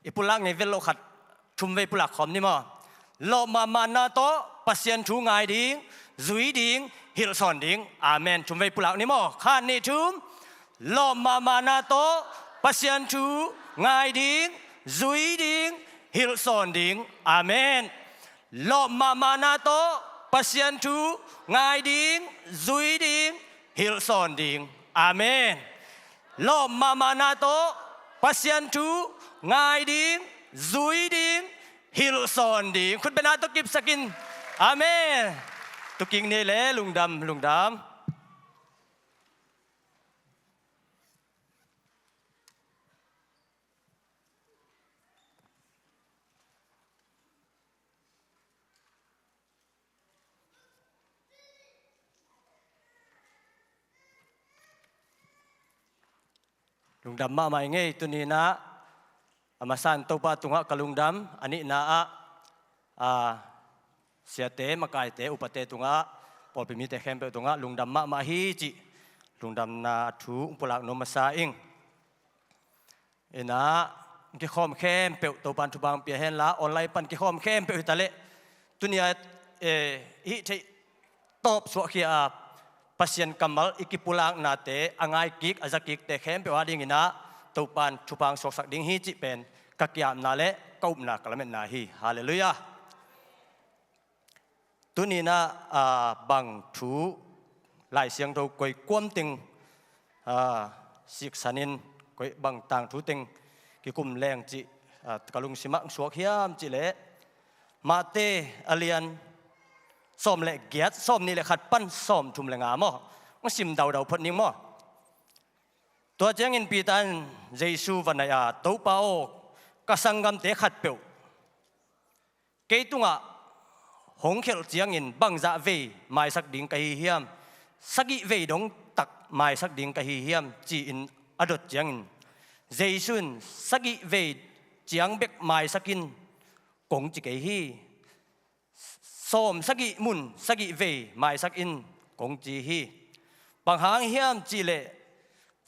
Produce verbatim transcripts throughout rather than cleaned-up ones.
I pulak ngei vet loh khat thumvei pulak khawm ni maw? Lawp mahmahna tawh Pasian thu ngai ding, zui ding, hilhsawn ding. Amen. Thumvei pulak ni maw? Khat, nih, thum. Lawp mahmahna tawh Pasian thu ngai ding, zui ding, hilhsawn ding. Amen. Lawp mahmahna tawh Pasian thu ngai ding, zui ding, hilhsawn ding. Amen. Lawp mahmahna tawh Pasian thu ngai ding, zui ding, hilhsawn ding. Khut bengna tawh kipsak in. Amen. Tukik ni le lungdam, lungdam. Lungdam mahmah ing ei. Tuni-in ah a masa-in Topa tungah ka lungdam, a nihna ah, a, siate, makaite, upate tungah, pawlpi mite khempeuh tungah lungdam mahmah hi cih lungdamna thu pulak nuam masa ing. In ah, kikhawm khempeuh Topa'n thupha hong pia henla, online pan kikhawm khempeuh hi ta leh, tuni-a, eh, hih theih tawp suahkhia a, Pasian kammal i kipulaknate a ngaikik, a zakikte khempeuh a dingin ah Topa'n thupha hong suaksak ding hi cih pen ka ki-apna le ka upna, ka lametna hi. Halleluiah. Tuni-in ah, a, bang thu, Lai Siangtho koi kuam teng, a, siksanin, koi bang tangthu teng kikum leng cih, a, ka lungsim ah hong suak hiam cih leh, Matthai a lian sawm le giat, sawmnih le khat pan sawmthum le nga maw? Hong sim daudau phot ning maw? Tua ciangin Peter in Jesu va nai a, "Topa aw, ka sanggamte khatpeuh kei tungah hong khelh ciangin bangzah vei maisak ding ka hi hiam? Sagih vei dong tak maisak ding ka hi hiam?" ci-in a dot ciangin, Jesu in, "Sagih vei ciang bek maisak in," kong ci kei hi. "Sawm sagih mun sagih vei maisak in," kong ci hi. Bang hang hiam cih leh,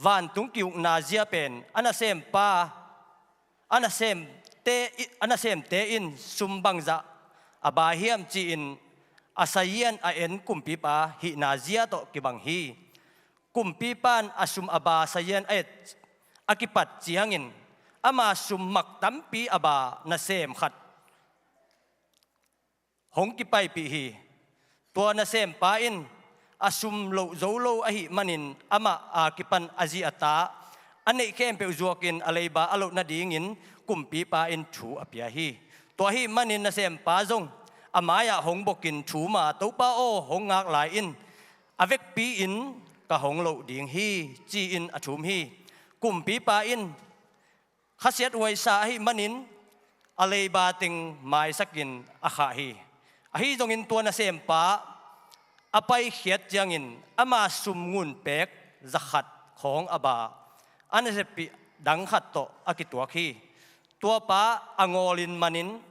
vantung ki-ukna zia pen a nasempa, a nasemte, a nasemte in sum bangzah a ba hiam ci-in a sazian a en kumpipa hihna zia tawh kibang hi. Kumpipa in a sum a ba sazian a et a kipat ciangin, ama sum mak tampi a ba nasem khat hong kipaipih hi. Tua nasempa in a sum loh zo lo ahih manin, amah a kipan a zi a ta a neih khempeuh zuakin a leiba a loh nadingin kumpipa in thu a pia hi. Tua ahih manin nasempa zong a mai-ah hong bokin thum a, "Topa aw, hong ngak lai in, a vekpi-in ka hong loh ding hi," ci-in a thum hi. Kumpipa in khasiathuai sa ahih manin a leiba teng maisakin a khah hi. Ahi zongin tua nasempa a paikhiat ciangin ama sum ngunpek zakhat khawng a ba a naseppih dang khat tawh a kituak hi. Tua pa a ngawlin manin,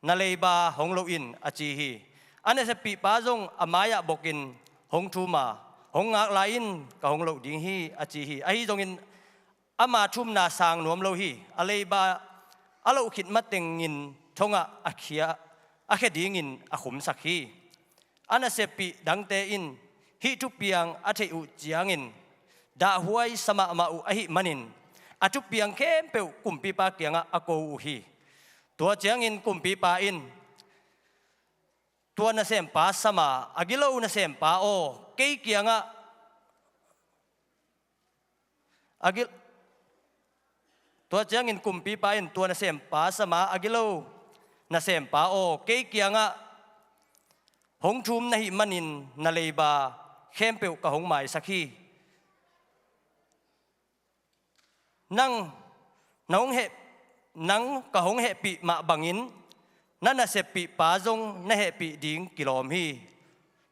"Na leiba hong loh in," a ci hi. A naseppihpa zong a mai-ah bokin hong thum a, "Hong ngak lai in, ka hong loh ding hi," a ci hi. Ahi zongin ama thumna sang nuam lo hi. A leiba a loh khit matengin thongah a khia, a khia dingin a khumsak hi. A naseppih dangte in hih thupiang a theih uh ciangin dahhuai sa mahmah uh ahih manin, a thupiang khempeuh kumpipa kiangah a ko uh hi. Tua ciangin kumpipa in tua nasempa sam a, "A gilo nasempa aw, kei kiangah a gil-" Tua ciangin kumpipa in tua nasempa sam a, "A gilo nasempa aw, kei kiangah hong thum na hih manin na leiba khempeuh ka hong maisak hi. Nang, na hong heh, nang ka hong hehpih mah bangin na naseppihpa zong na hehpih ding kilawm hi.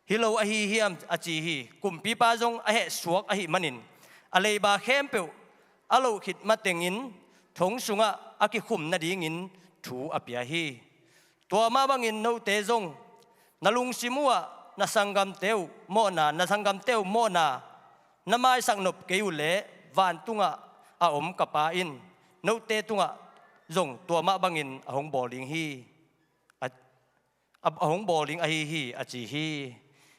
Hi lo ahi hiam?" a ci hi. Kumpipa zong a heh suak ahih manin a leiba khempeuh a loh khit matengin thong sungah a kikhum nadingin thu a pia hi. Tua mah bangin note zong na lungsim uhah na sanggamte uh mawhna, na sanggamte uh mawhna na maisak nop kei uh leh, vantungah a om ka Pa in note tungah zong tua mah bangin a hong bawl ding hi. A, a, a hong bawl ding ahi hi, a ci hi.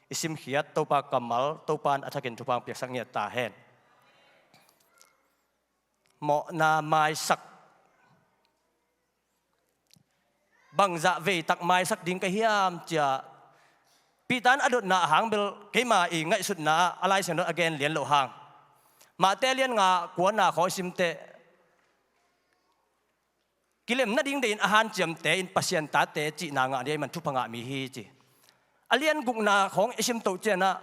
I simkhiat Topa kammal, Topa in a thakin thupha piaksak ngiat ta hen. Mawhna maisak. Bangzah veitak maisak ding ka hiam cia Peter in a dotna a hang bel keima i ngaihsutna ah a Lai Siangtho a gen lian loh hang. Matthai lian nga kuana khawng i simte kilem nading deihin a hanciamte in Pasian tate cihna ngah ding ahih man thupha ngah mi hi ci. A lian gukna khawng i simtoh ciangah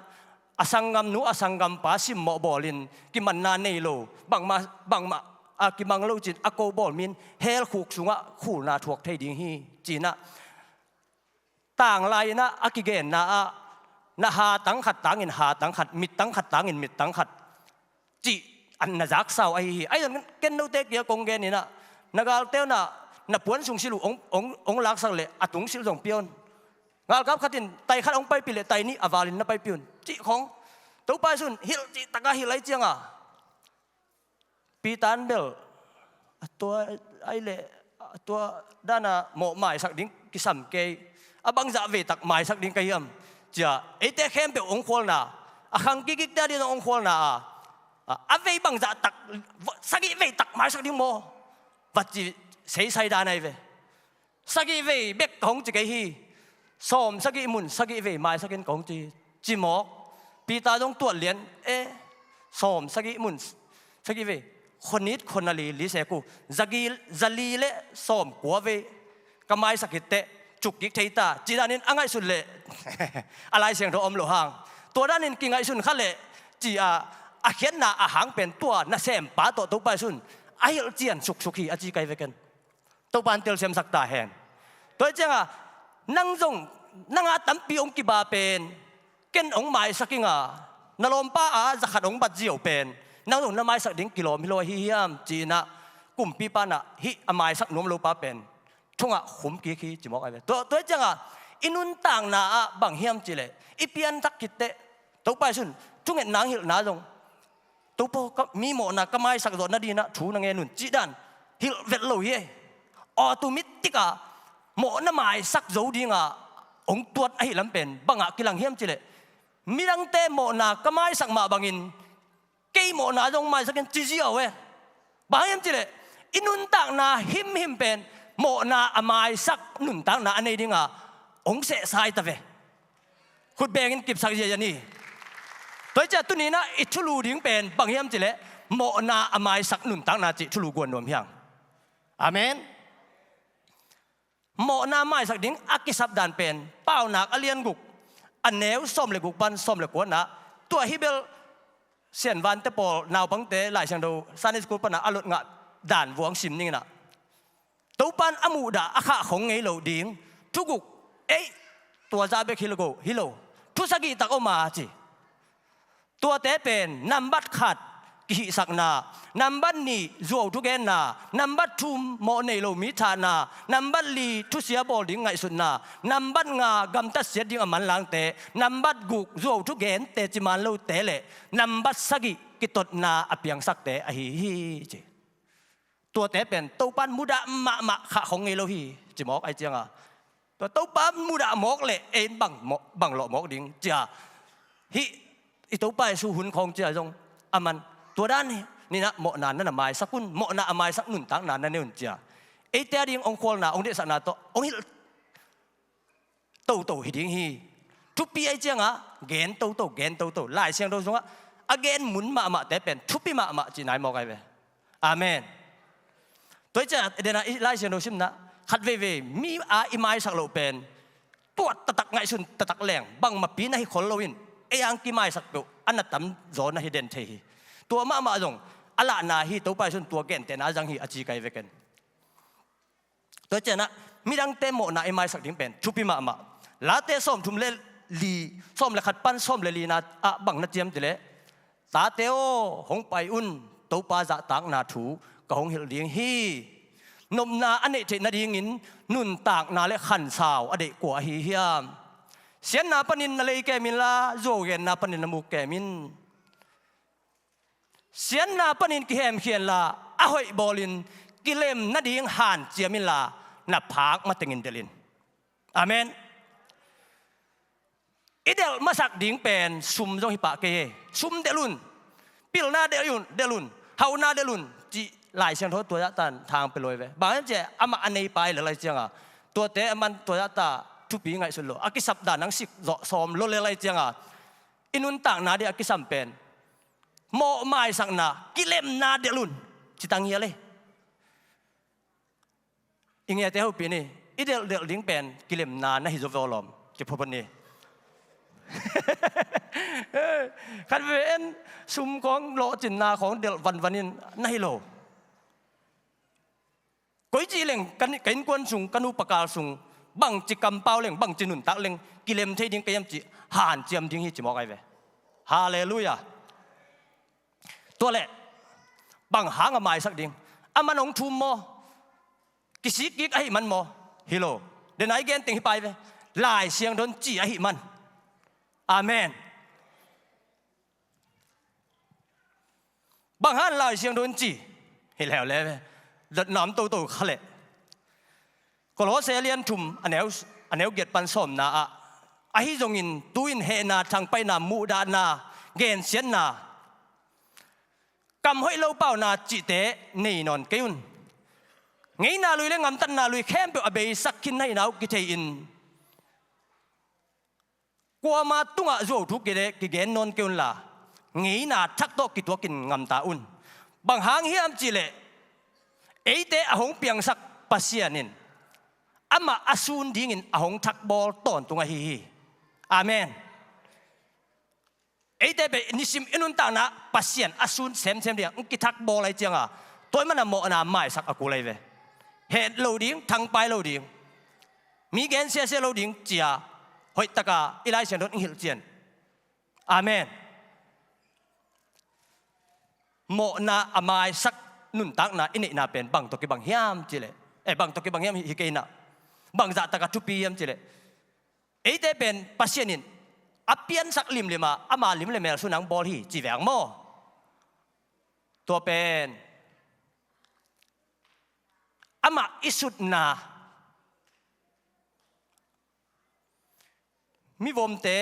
a sanggamnu a sanggampa simmawh bawlin kimanna nei lo, bangmah bangmah a kimang lo cin a ko bawl min hell khuk sungah khulna thuak thei ding hi cinah tanglai inah a kigenna ah na hatang khat tangin hatang khat, mittang khat tangin mittang khat cih an na zaksa uh ahi hi. Ahi zongin ken note kiang kong gen inah na galte unah na puan sung silh uh hong, hong, hong laksak leh a tung silh zong pia un. Galkap khat in tai khat hong paipih leh tai nih a valin na paipih un cih khawng Topa Jesu in hilh cih takah hilh ahi cianga Peter in bel a tua ahi leh a tua dana mawh maisak ding kisam kei, a bangzah veitak maisak ding ka hiam cia eite khempeuh hong khualna, a khang kikikte a ding hong khualna a, a vei bangzah tak, sagih veitak maisak ding maw va ci seisai dan ahi ve. Sagih vei bek ka hong ci kei hi. Sawm sagih mun sagih vei maisak in ka hong ci hi. Ci mawk. Peter zong tuat lian e. Sawm sagih mun sagih vei, khua nit khua na li li sek uh, zagi, zali le sawm kua vei ka maisak hi teh cuk kik thei ta cih danin a ngaihsun leh a Lai Siangtho om loh hang tua danin kingaihsun kha leh ci-a a khiatna a hang pen tua nasempa tawh Topa Jesu in a hilh cian suksuk hi a ci kai veken. Topa in telsiamsak ta hen. Tua hi cianga nang zong nanga tampi hong kiba pen ken hong maisak inga na lawmpa a zakhat hong bat zio pen nang zong na maisak ding kilawm hi lo ahi hiam ci-inah kumpipa inah hih a maisak nuam lopa pen thungah khum kik hi ci mawk ahi ve. Tua, tua hi cianga i nuntakna ah bang hiam cileh i pianthak khitteh Topa Jesu in thungetna hong hilhna zong Topa aw, ka, mi mawhna ka maisak zawh nadinah thu na ngen un cih dan hilh vet lo hi ei. Aw, tu mit tikah mawhna maisak zo dingah hong tuat ahi lam pen bangah kilang hiam cileh midangte mawhna ka maisak mah bangin kei mawhna zong maisak in ci ziau e. Bang hiam cileh i nuntakna himhim pen mawhna a maisak nuntakna a nei dingah hong sehsai ta ve. Khut bengin kipsak ziazia ni. Tua hi ciah tuninah i thulu ding pen bang hiam cileh mawhna a maisak nuntakna cih thulu guan nuam hiang. Amen. Mawhna maisak ding a kisap dan pen Paunak a lian guk a neu sawm le guk pan sawm le kuana tua hi bel sianvante pawl naupangte Lai Siangtho Sunday School pana a lot ngah dan vuang sim ninginah Topa in a muhdah a khah khong ngei loh ding thuguk, ei, tua zah bek hi lo, hi lo, thu sagih tak om a ci. Tuate pen nambat khat kihihsakna, nambat nih zuau thugenna, nambat thum mawh nei lo mi thahna, nambat li thusia bawl ding ngaihsutna, nambat nga gamtat siat ding a manlangte, nambat guk zuau thugen teci man lote le nambat sagih kitotna a piangsakte ahi hi ci. Tuate pen Topa in mudah mahmah khah khong ngei lo hi ci mawk ahi cianga tua Topa mudah mawk le ei in bang mawh, bang lawh mawk ding cia. Hih i Topa Jesu hun khawng cia zong a man tua dan hi ninah mawhna na na maisak un, mawhna a maisak nuntakna na nei un cia. Eite a ding hong khualna hong deihsakna tawh hong hilh toto hi ding hi. Thupi ahi cianga gen toto, gen toto, Lai Siangtho sungah a gen mun mahmahte pen thupi mahmah ci nai mawk ahi ve. Amen. Tua hi ciah dena i Lai Siangtho simna khat veivei mi a i maisak loh pen tuat taktak, ngaihsun taktak leng bangmapi na hi khol loin ei ang kimaisak peuh a na tam zaw na hi den thei hi. Tua mahmah zong a lahna hi, Topa Jesu in tua gentehna a zang hi a ci kai veken. Tua cianah midangte mawhna i maisak ding pen thupi mahmah. Late sawmthum le li, sawm le khat pan sawm le lina ah bang na ciam tileh, tate aw, hong pai un, Topa zahtakna thu ka hong hilh ding hi. Nopna a neih theih nadingin nuntakna le khansau a deih kua ahi hiam? Siatna panin na lei kem inla, zuaugenna panin na muk kem in. Siatna panin kihemkhia inla, a hoih bawlin Kilem nading hanciam inla, na phak matengin delh in. Amen. I delh masak ding pen sum zong hi pah kei hi. Sum delh un. Pilna delh un, delh un. Hauna delh un, cih Lai Siangtho tua zahtan thang pia lo hi ve. Bang hang hiam cih leh amah a neipa hi lel lai cianga, tuate a man tua zahta thupi ngaihsut lo, a kisap dan hong sik zawh sawm lo lel lai cianga, i nuntakna ding a kisam pen mawh maisakna, kilemna delh un, ci tang hi a lei. I ngeite hopih ni, i delhdelh ding pen kilemna na hi zaw ve aw lawm, kiphopot ni. Khat ve en, sum khawng, lawhcinna khawng delh vanvan in na hi lo. Koici leng ka, ka innkuan sung, ka nupa kal sung, bangci kampau leng, bangci nuntak leng, kilem thei ding ka hiam cih hanciam ding hi ci mawk ahi ve. Halleluiah. Tua leh bang hang a maisak ding? A man hong thum maw? Kisik kik ahih man maw? Hi lo. Denai gen teng hi pah hi ve. Lai Siangtho in ci ahih man. Amen. Bang hang Lai Siangtho in ci? Hi leuleu ve. Dotna om toto kha leh. Kolose lian thum, a neu, a neu giat pan sawmna ah, ahi zongin tu-in hehna, thangpaihna, muhdahna, gensiatna, kam hoih lo pauna cihte nei nawn kei un. Ngeina lui le ngamtatna lui khempeuh a beisak khin na hihna uh kithei-in, kuama tungah zuau thu kite kigen nawn kei unla, ngeina thak tawh kituakin ngamta un. Bang hang hiam cih leh, eite a hong piangsak Pasian in amah a sun dingin a hong thakbawl tawntung ahi hi. Amen. Eite pen nisim i nuntakna Pasian a sun semsem dingah hong kithakbawl ahi cianga, tua ahih manin mawhna maisak a kul ahi ve. Heh lo ding, thangpai lo ding, mi gen siasia lo ding ci-a hoihtaka i Lai Siangtho in hong hilh cian. Amen. Mawhna a maisak nuntakna i neihna pen bang tawh kibang hiam cih leh, eh, bang tawh kibang hiam hi kei inah, bang zahtaka thupi hiam cih leh, eite pen Pasian in a piansak limlim a, ama lim le mel sun hong bawl hi ci veng maw? Tua pen amah i sutna, mivomte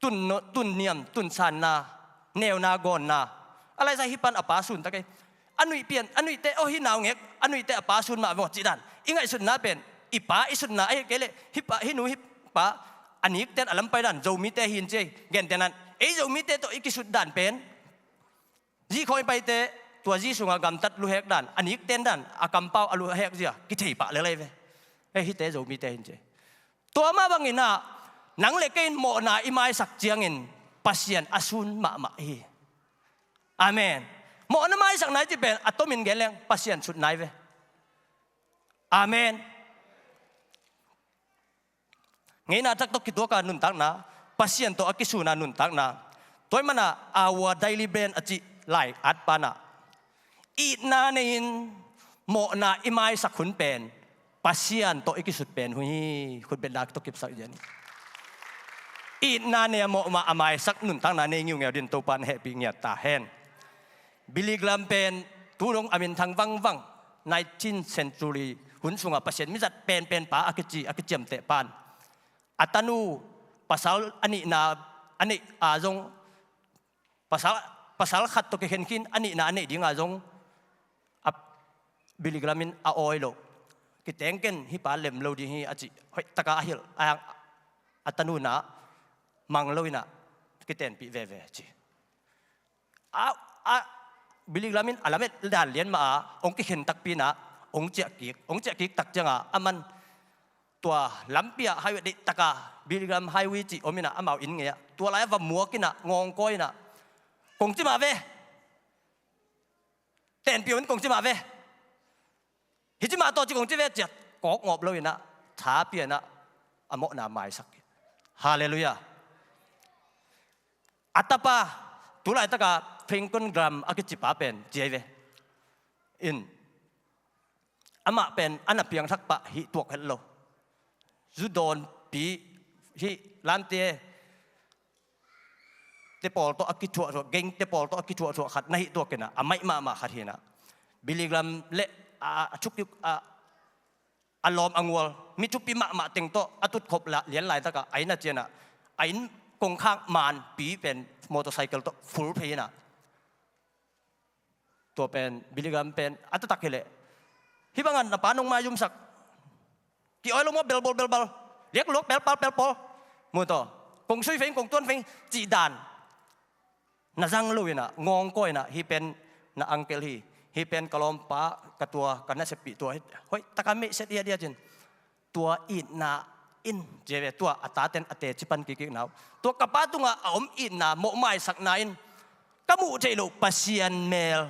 tun no-, tun niam, tun sanna, neuna gawnna, a laisa hih pan a pa sun ta kei. A nuih pian, a nuihte, aw, hih naungek a nuihte a pa sun mah veng aw cih dan i ngaihsutna pen, i pa i sutna ahi kei leh, hih pa, hih nu, hih pa, a nikten a lampai dan Zomite hi in ci ei. Gentehna-in ei Zomite tawh i kisut dan pen, zi khawng i paite, tua zi sungah gamtat luhek dan, a nikten dan, a kampau a luhek zia kithei pah lel ahi ve. Ei, hihte Zomite hi in ci ei. Tua mah bangin ah, nang le kei in mawhna i maisak ciangin Pasian a sun mahmah hi. Amen. Mawhna maisakna i cih pen a tomin gen leng Pasian sutna hi ve. Amen. Ngeina thak tawh kituaka nuntakna, Pasian tawh a kisuna nuntakna. Tua ahih manin ah, Our Daily Bread a cih lai-at panah, itna nei-in mawhna i maisak hun pen Pasian tawh i kisut pen hun hi. Khutbetna tawh kipsak zen. Itna nei-a mawhna a maisak nuntakna nei ngiungeu dingin Topa'n hehpih ngiat ta hen. Billy Graham pen tu dong a minthang vangvang, nineteenth century hun sungah Pasian mizat penpen pa a kici, a kiciamteh pan. A tanu pasal a nihna a neih a zong, pasal, pasal khat tawh kikhen khin a nihna a neih ding a zong, a Billy Graham in a awi lo. Kiteng ken, hih pa lem lo ding hi a ci, hoihtaka a hilh a, a tanu in ah mang lo in ah kitenpih veve ci. A, a, Billy Graham in a lamet dan lian mah a, hong kikhen takpi in ah, hong ciah kik, hong ciah kik tak ciangah, aman tua lampi ah highway deihtaka, Billy Graham Highway cih om in ah, amau inn ngei ah, tua lai-ah va muak in ah, ngawngkawi in ah, "Kong ci mah ve. Tenpih un, kong ci mah ve. Hih ci mah tawh ci kong ci ve," ci-a kawkngawp lo in ah, tha pia in ah, a mawhna maisak. Halleluiah. A tapa, tu laitaka Franklin Graham a kici pa pen ci ahi ve. In, amah pen a na piangthak pah hih tuak het lo. Zu dawnpi, hih lante te pawl tawh a kithuahthuah, geng te pawl tawh a kithuahthuah khat na hih tuak in ah, a maih mahmah khat hi in ah. Billy Graham le a, a thuk, a, a lawm a ngual, mi thupi mahmah teng tawh a tutkhop la, lian laitakah a inn a cianah, a inn kongkhak manpi pen motorcycle tawh full phei inah. Tua pen Billy Graham pen a taktak hileh, hih bangah na pa nong maizumsak, ki-oi lo maw, belbol belbal, liak luak pelpal pelpol, mu tawh, kong sui feng, kong tuan feng, cih dan na zang lo inah, ngawngkawi inah, hih pen na uncle hi, hih pen ka lawmpa, ka tua, ka naseppih tua hi, hoih taka meihset hiat hiat cin. Tua itna in, ci ve, tua a taten a teci pan kikikna uh, tua ka pa tungah a om itna, mawhmaisakna in, ka muh theih loh Pasian mel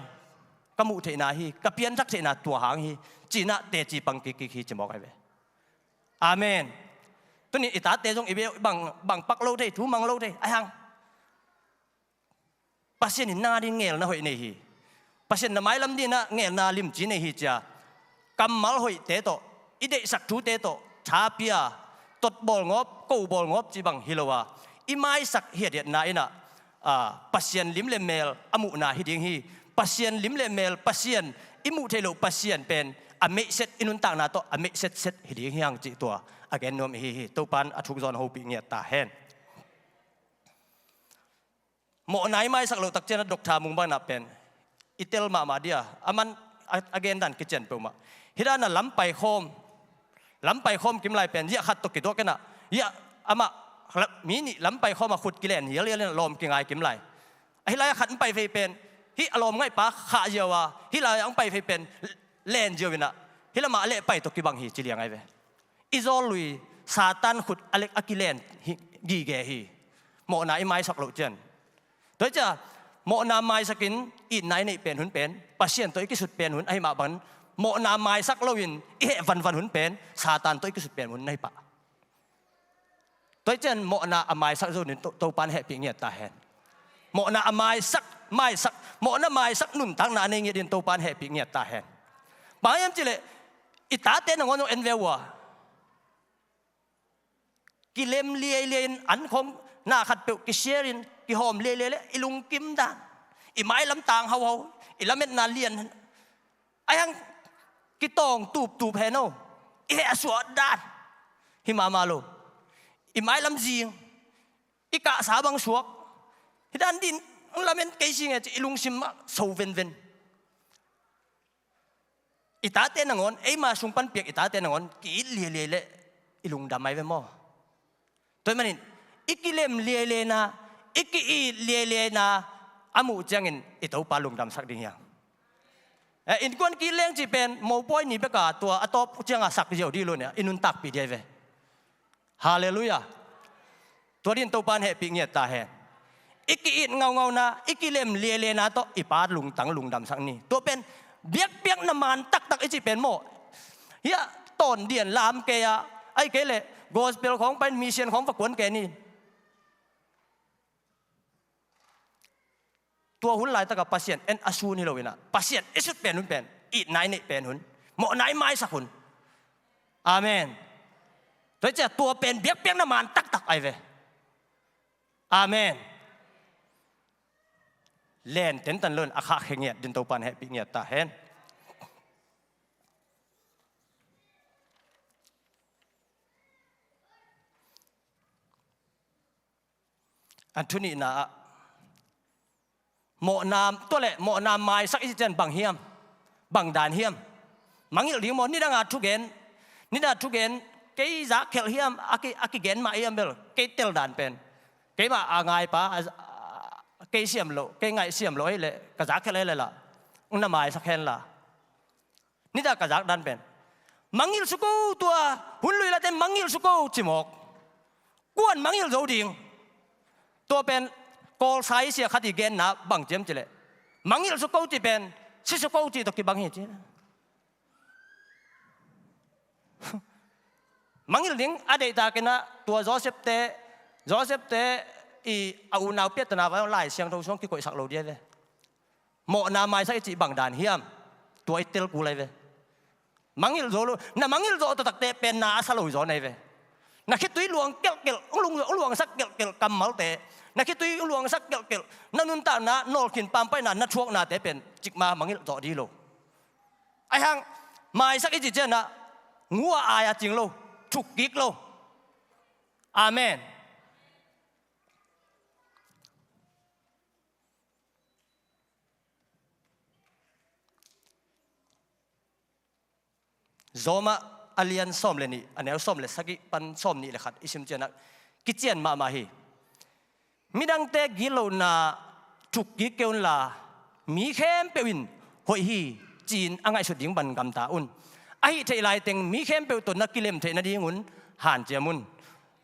ka muh theihna hi, ka pianthak theihna tua hang hi, cinah teci pang kikik hi, ci mawk ahi ve. Amen. Tuni i tate zong i bang, bang pak lo thei, thu mang lo thei, ahi hang Pasian in nang a ding ngelna hoih nei hi. Pasian na mailam dinah ngelna limci nei hi cia. Kammal hoihte tawh, i deihsak thute tawh, thapia, totbawl ngawp, kobawl ngawp ci bang hi lo a, i maisak hiathiatna inah, a, Pasian lim le mel a muhna hi ding hi. Pasian lim le mel, Pasian, i muh theih loh Pasian pen a meihset, i nuntakna tawh a meihsetset hi ding hi hang cih tua a gen nuam i hi hi. Topan a thuk zawn hopih ngiat ta hen. Mawhna i maisak loh takcian a Doctor Mung bangna pen i tel mahmah dia, a man a, a gendan kician peuhmah. Hih dana lampai khawm, lampai khawm kim lai pen, ziah khat tawh kituak inah, ziah amah, mi nih lampai khawm a khut kilen hialhial inah lawm kingai kim lai. Ahi lai a khat hong pai phei pen, hih a lawm ngaihpa khah ziau a, hih lai a hong pai phei pen len ziau inah, hih lamah a lehpai tawh kibang hi, ci liang ahi ve. I zawl lui Satan khut a lek a kilen hi, gige hi. Mawhna i maisak loh cian. Tua hi cia, mawhna maisakin itna i neih pen hun pen, Pasian tawh i kisut pen hun ahi mah bangin, mawhna maisak loin i heh vanvan hun pen, Satan tawh i kisut pen hun na hi pah. Tua hi cian mawhna a maisak zo ding To, Topan hehpih ngiat ta hen. Mawhna a maisak, maisak, mawhna maisak nuntakna a nei ngiat ding Topan hehpih ngiat ta hen. Bang hiam cihleh, i tate nangawn zong en ve uh a, kilem liailiai in, an khawng na khat peuh kisiarin, kihawm liailiai le i lungkim dan, i mailam tang hauhau, i lametna lian, ahi hang kitawng tuptup hen aw, i heh a suah dan hi mahmah lo. I mailam zing, i kahsa bang suak, hih dan din hong lamen kei si nge ci i lungsim mah so venven. I tate nangawn, eima sung pan piak i tate nangawn ki-it liailiai le i lungdam ahi ve maw? Tua ahih manin i kilem liailiaina, i ki-it liailiaina a muh ciangin i Topa lungdamsak ding hi hang. Eh, innkuan ki-it leng cih pen mopawi ni beka tua a tawp cianga sak ziau dih lo nia, i nuntakpih dih ahi ve. Halleluiah. Tua din Topan hehpih ngiat ta hen. I ki-it ngaungauna, i kilem liailiaina tawh i Pa lungtang lungdamsak ni. Tua pen biakpiakna man taktak i cih pen maw, hiah tawndian lam kei a, ahih kei leh gospel khawng pai in, mission khawng va kuan kei ni. Tua hun laitakah Pasian en a sun hi lo inah, Pasian i sut pen hun pen, itna i neih pen hun, mawhna i maisak hun. Amen. Tua hi ciah tua pen biakpiakna man taktak ahi ve. Amen. Len tentan lo in a khahkhia ngiat din Topan hehpih ngiat ta hen. A thu nihna ah, mawhna, tua leh mawhna maisak i cih ciang bang hiam? Bang dan hiam? Mangngilh ding maw? Nidanga thugen, nidanga thugen, kei zak khelh hiam, a ki, a kigen mah hiam bel, kei tel dan pen. Keimah a ngaipa, a, a, kei siam loh, kei ngaih siam loh ahih leh, ka zak khelh ahih leh lah, na maisak hen la. Nidang ka zak dan pen, mangngilh suk o, tua hun lui late mangngilh suk o, ci mawk. Kuan mangngilh zo ding? Tua pen Kawl sai sia khat i genna bang ciam cih leh, mangngilh suk o cih pen si suk o cih tawh kibang hi ci. Mangngilh ding a deihtakin ah tua Joseph te, Joseph te i a unau piattana vai Lai Siangtho sung kikoihsak lo ding ahi ve. Mawhna maisak i cih bang dan hiam? Tua i tel kul ahi ve. Mangngilh zo lo, na mangngilh zawh taktakte pen na a sa lo hi zaw na hi ve. Na khitui luang kelhkelh, hong lung, hong luangsak kelhkelh kammalte, na khitui hong luangsak kelhkelh, na nuntakna, nawlkhin pampaihna, na thuaknate pen cikmah mangngilh zawh ding hi lo. Ahi hang, Maisak i cih ciangin ah, ngu a ai a cing lo, thuk kik lo. Amen. Rom ah a lian sawm le nih, a neu sawm le sagih pan sawm nih le khat i sim ciangin ah kician mahmah hi. Midangte gitlohna thuk kik kei unla, mi khempeuh in hoih hi, ci-in a ngaihsut ding bang gamta un. Ahih theih laiteng mi khempeuh tawh na kilem theih nadingun hanciam un.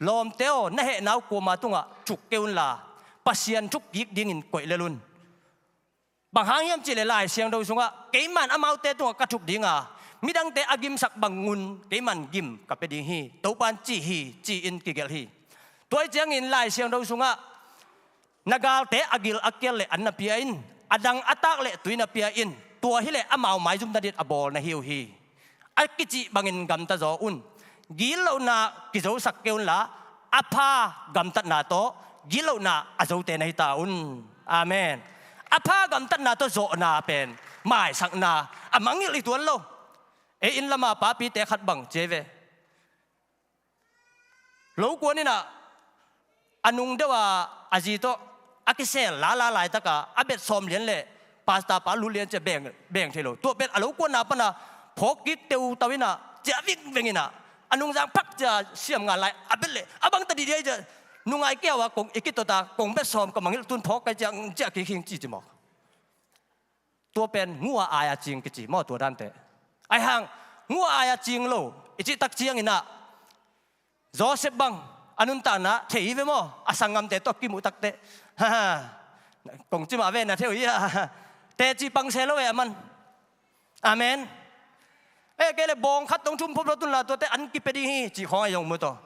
Lawmte aw, na hehna uh kuama tungah thuk kei unla, Pasian thuk kik dingin koih lel un. Bang hang hiam cihleh Lai Siangtho sungah, keiman amaute tungah ka thuk dinga, midangte a gimsak bangun keiman gim ka pia ding hi, Topan ci hi, ci-in kigelh hi. Tua hi ciangin Lai Siangtho sungah, na galte a gil a kial le an na pia in, a dang a tak le tui na pia in, tua hileh amau maizum na dit a bawl na hi uh hi. A kicih bangin gamta zaw un. Gitlohna kizosak kei unla, a pha gamtatna tawh gitlohna a zote na hi ta un. Amen. A pha gamtatna tawh zawhna pen maisakna a mangngilh hi tuan lo. Ei inn lama papite khat bang ci ei ve. Lo kuan in ah, a nung deuh a, a zi tawh a kisel lala laitaka a bet sawm lian le pastor pa lut lian ci-a beng, beng thei lo. Tua pen a lo kuanna pana phawk kik teutau in ah, ciah vingveng in ah, a nungzang phak ci-a siam ngal lai a bet leh a bang ta dihdiai ci-a, nungai kiau a kong i kitota kong bet sawm ka mangngilh tun phawk kai ci-a, ci-a kik hing ci ci mawk. Tua pen ngu a ai a cing kici maw, tua dante. Aihang ngu a ai a cing lo i cih tak ciangin ah, Joseph bang a nuntakna thei hi ve maw, a sanggamte tawh kimuh takte. Ha, ha. Kong ci mah ve, na thei uh hi a. Teci pang se lo e a man. Amen. E kei le bawng khat tong thum phop lo tunla tuate an kipia ding hi cih khawng a zong mu tawh.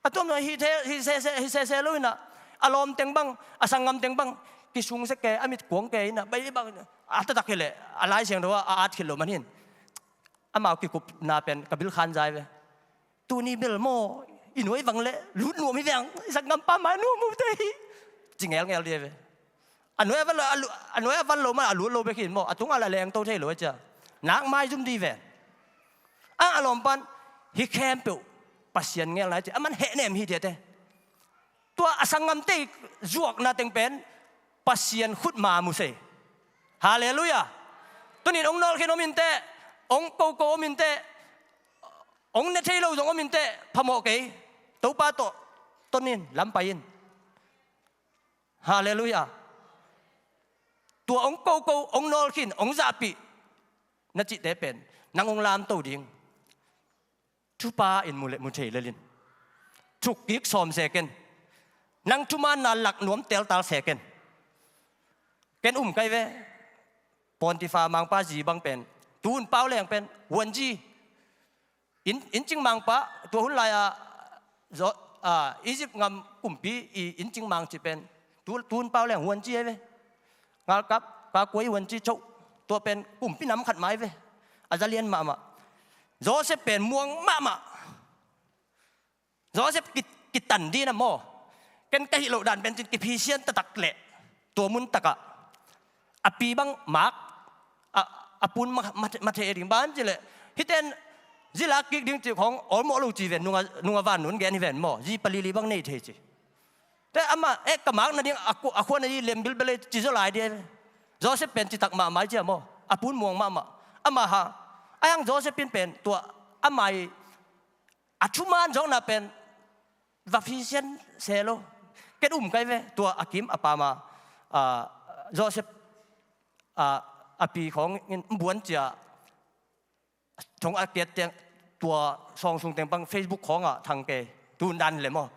A tuam hi the, hi sese, hi sese lo in ah, a lawm teng bang, a sanggam teng bang kisung sek ke, a mit kuang ke in ah, bai bang a taktak hileh a Lai Siangtho ah a at khit lo man hin. Amau kikupna pen ka bil khan zai ve. Tuni bel maw, i nuai vang le lut nuam hi veng, i sanggam pa mai nuam uh te hi, ci ngelngel dih ve. A nuai a van lo, a lu-, a nuai a van lo man a lut lo bek hi maw, a tungah la lengto thei lo a cia. Nak maizum dih ve. A, a lawm pan, hih khempeuh Pasian ngelna hi ci, a man hehnem hi diate. Tua a sanggamte zuakna teng pen Pasian khut ma mu sei. Halleluiah. Tunin ong nawlkhin om inteh, ong koko om inteh, ong ne thei lo zong om inteh, phamawh kei. Topa tawh tonin lam pai in. Halleluiah. Tua ong koko, ong nawlkhin, ong zahpih na cihte pen nang ong lamto ding. Thupha in mu le mu thei lelin. Thukkik sawm se ken. Nang thumaanna lak nuam teltal se ken. Ken um kai ve. Pontifa mangpa zi bang pen, tun pau leng pen huanzi. Inn, inncing mangpa, tua hun lai-a Zo-, a, Egypt ngam kumpi i inncing mang ci pen, tu, tun pau leng huanzi ai ve. Ngalkap, kakua i huanzi coh. Tua pen kumpi nam khat mai ve. A za lian mahmah. Joseph pen muang mahmah. Joseph ki, kitan dina maw. Ken ka hih loh dan pen cin kiphisian taktak leh tua mun takah a pi bang mak, a, a pun ma, ma, ma thei ding ban ci leh. Hiten zilak kik ding ci khong olmawh lo ci ven, nunga, nunga van nun gen hi ven maw. Zi palili bang nei thei ci. Te ama, eh, ka mak nading a khu-, a khua na i lem bilbel ei ci zaw lai dia. Joseph pen citak mahmah i cia maw. A pun muang mahmah. Ama ha. Aihang Joseph in pen tua ama i a thumaan zawkna pen va phisian se lo. Ken um kai ve, tua a kim a pama, a, Joseph, a, a pi khawng in buan cia, thong a kiat teng, tua sawngsung teng pang Facebook khawngah thang kei, tun dan le maw.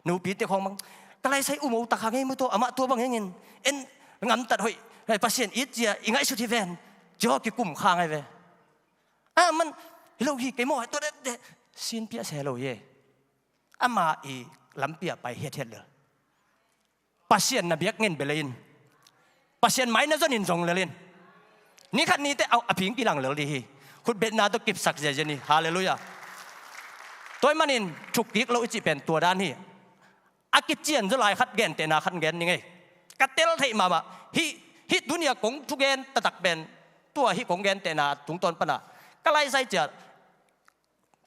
Nupi te khawng bang, ka laisai um o tak hang ei mu tua, amah tua bang hengin, en ngamtat hoih, hei Pasian it cia, i ngaihsut hi ven, cia kikum khang ai ve. A man, hi lo hi kei maw, tua de, de, sin piah se lo ye. Ama i lampi ah pai hiathiat lel. Pasian na biak ngen bel in. Pasian mai na zon in zong lel in. Ni khat ni te a, a phing kilang lel di hi. Khutbetna tawh kipsak ziazia ni. Halleluiah. Tua ahih manin thukkik lo i cih pen tua dan hi. A kician zaw lai khat gentehna khat gen ning ei. Ka tel theih mahmah. Hih, hih tuni a kong thugen taktak pen. Tua hih kong gentehna tungtawn pana. Ka laisai ciat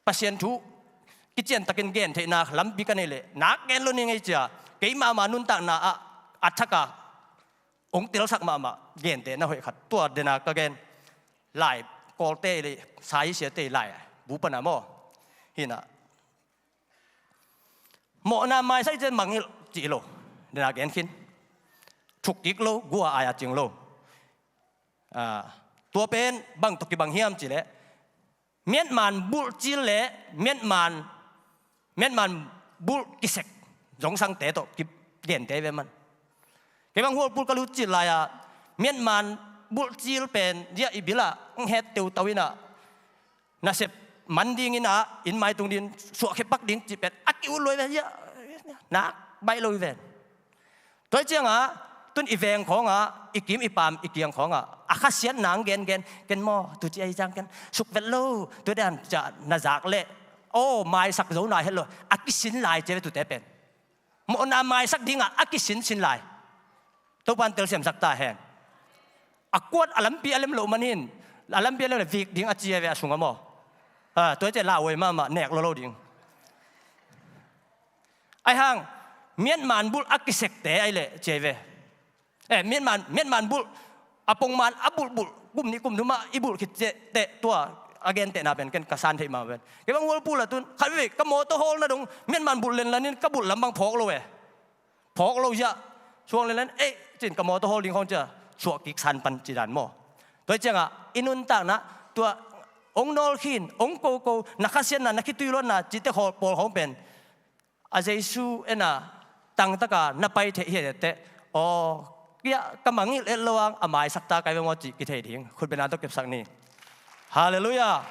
Pasian thu kician takin gen theihna lampi ka neih leh nak gen lo ning ei cia, kei mahmah nuntakna ah a thak a hong telsak mahmah gente na hoih khat tua dena ka gen. Lai Kawlte le Saisiate lai bu pana maw? Hina mawhna maisak i cian mangngilh cih lo. Dena gen khin. Thuk kik lo, gua ai a cing lo. Ah, tua pen bang tawh kibang hiam cih leh miatman bulh cil le miatman, miatman bulh kisek zongsangte tawh kigente ve man. Kei bang Hualpul ka lut cil lai-a miatman bulh cil pen ziah i bilah hong het teutau inah nasep man dingin ah inn maitung din suahkhia pak ding cih pen a ki-ut lo i ven, nak baih lo i ven. Tua hi ciangah tun i veng khawngah, i kim i pam i kiang khawngah a khasiatna ang gengen, ken maw tuci ahi ciang ken sukvet lo, tua dan ciah na zak leh aw maisak zo nai het lo, a kisin lai cia ve tute pen. Mawhna maisak dingah a kisinsin lai. Topan telsiamsak ta hen. A kuat a lampi a lem loh manin a lampi a lem le vik ding a cia ve a sungah maw? Ah, tua hi ciah lauhuai mahmah nek lo lo ding. Aihang miatman bulh a kisekte aileh cia ve. Eh, miatman, miatman bulh a pongman a bulhbulh kum nih kum thumah i bulh khit teh tua a gentehna pen ken ka san theih mah ven. Kei bang Hualpul a tun khat vei ka mawtaw hawlna dong miatman bulh lenlanin ka bulh lam bang phawk lo e. Phawk lo ziah suang lenlan ei cin ka mawtaw hawl ding khawng cia suah kik san pan ci dan maw? Tua hi ciangah i nuntakna tua hong nawlkhin, hong koko, na khasiatna, na khitui luatna cihte khawl pawl khawng pen a Jesu ena tangtaka na pai theih hiathiatteh aw kiah ka mangngilh et lo ang a maisak ta kai veng aw cih kithei ding khutbena tawh kepsak ni. Halleluiah.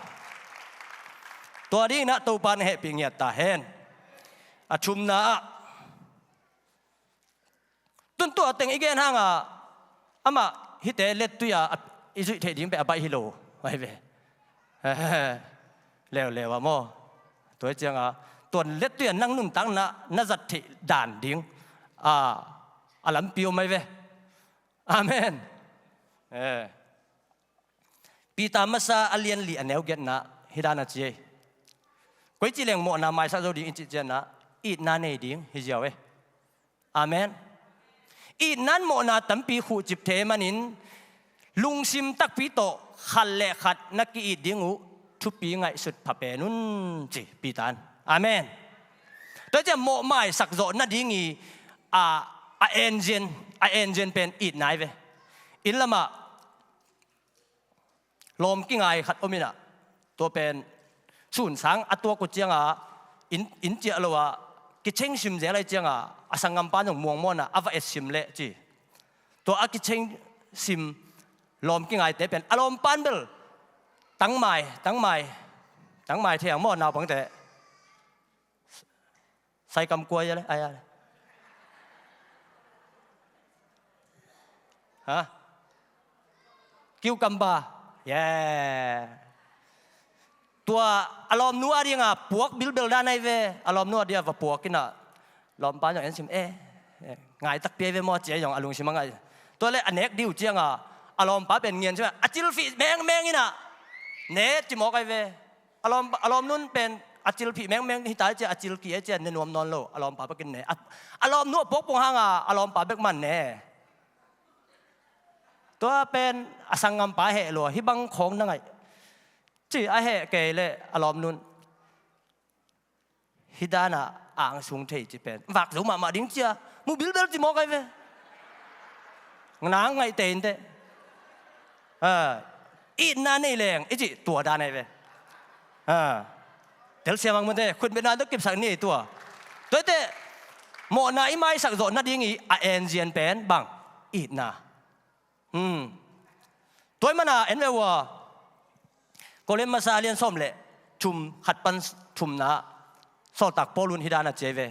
Tua dinginah Topa na hehpih ngiat ta hen. A thumna ah tun tua teng i gen hangah amah hihte lettui-a i zuih theih ding peh a baih hi lo ahi ve. Leuleu ah maw? Tua hi ciangah tuan lettui-a nang nuntakna na zat theih dan ding a lampi om ahi ve. Amen. Peter masa a lian li a neu giatna hih dan a ci ei. Koici leng mawhna maisak zo ding i cih cianah itna nei ding hi ziau ei. Amen. Itnan mawhna tampi khuhcip thei manin lungsim takpi tawh khat le khat na ki-it ding uh thupi ngaihsut pha pen un ci Peter in. Amen. Tua ciah mawhmaisak zawh nading i a, a engine, a engine pen itna hi ve. Inn lamah lawm kingai khat om inah tua pen sunsang a tuak uh ciangah inn, inn ciah lo ah kicheng sim zel ahi ciangah a sanggampa zong muangmuanah a va et sim leh ci. Tua a kicheng sim lawm kingaite pen a lawmpan bel tangmai, tangmai, tangmai thei ang maw naupangte? Saikam kua ia le, aia le. Ha? Cucumber. Yeah. Tua a lawmnu a dinga puak bilbel dan ahi ve. A lawmnu a dinga va puak inah lawmpa zong en sim eh, eh, ngai takpi ahi ve maw ci a zong a lungsim a ngai. Tua le a nek diu cianga a lawmpa pen ngian sim a cilfih mengmeng inah ne ci mawk ahi ve. A lawm, a lawmnun pen a cilphih mengmeng hita cia a cilkih a cia ne nuam nawn lo a lawmpa bekin ne. A, a lawmnu a puakpuang hanga a lawmpa bek man ne. Tua pen a sanggampa heh lua hih bang khawng na ngaih ci a heh kei le a lawmnun hih danah angsung thei ci pen vak zo mahmah ding cia mu bilbel ci mawk ahi ve. Nang ngaihte inteh. Itna nei leng i cih tua dan ahi ve. Telsiam ang mute khutbetna tawh kipsak ni ei tua. Tuaiteh mawhna i maisak zawh nading i a enzian pen bang itna. Tua i mana en ve ua Korin masa a lian sawm le thum khat pan thumna sawltak Paul un hih dan a ci ahi ve.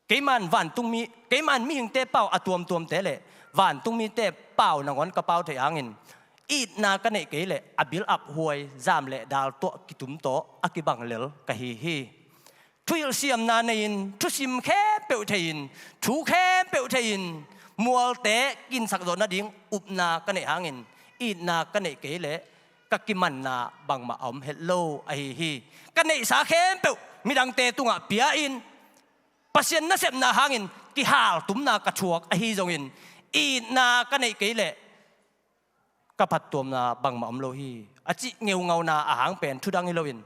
Keiman vantungmi, keiman mihingte pau a tuamtuamte le vantungmite pau nangawn ka pau theih hangin itna ka neih kei le a bil ap huai zam le dal tuah kitum tawh a kibang lel ka hi hi. Thuhilh siamna nei-in thusim khempeuh thei-in thu khempeuh thei-in mualte kinsak zawh nading upna ka neih hangin itna ka neih kei le ka kimanna bangmah a om het lo ahi hi. Ka neihsa khempeuh midangte tungah pia-in Pasian nasepna hangin kihaltumna ka thuak ahi zongin itna ka neih kei leh ka phattuamna bangmah om lo hi, a cih ngeungauna a hang pen thudang hi loin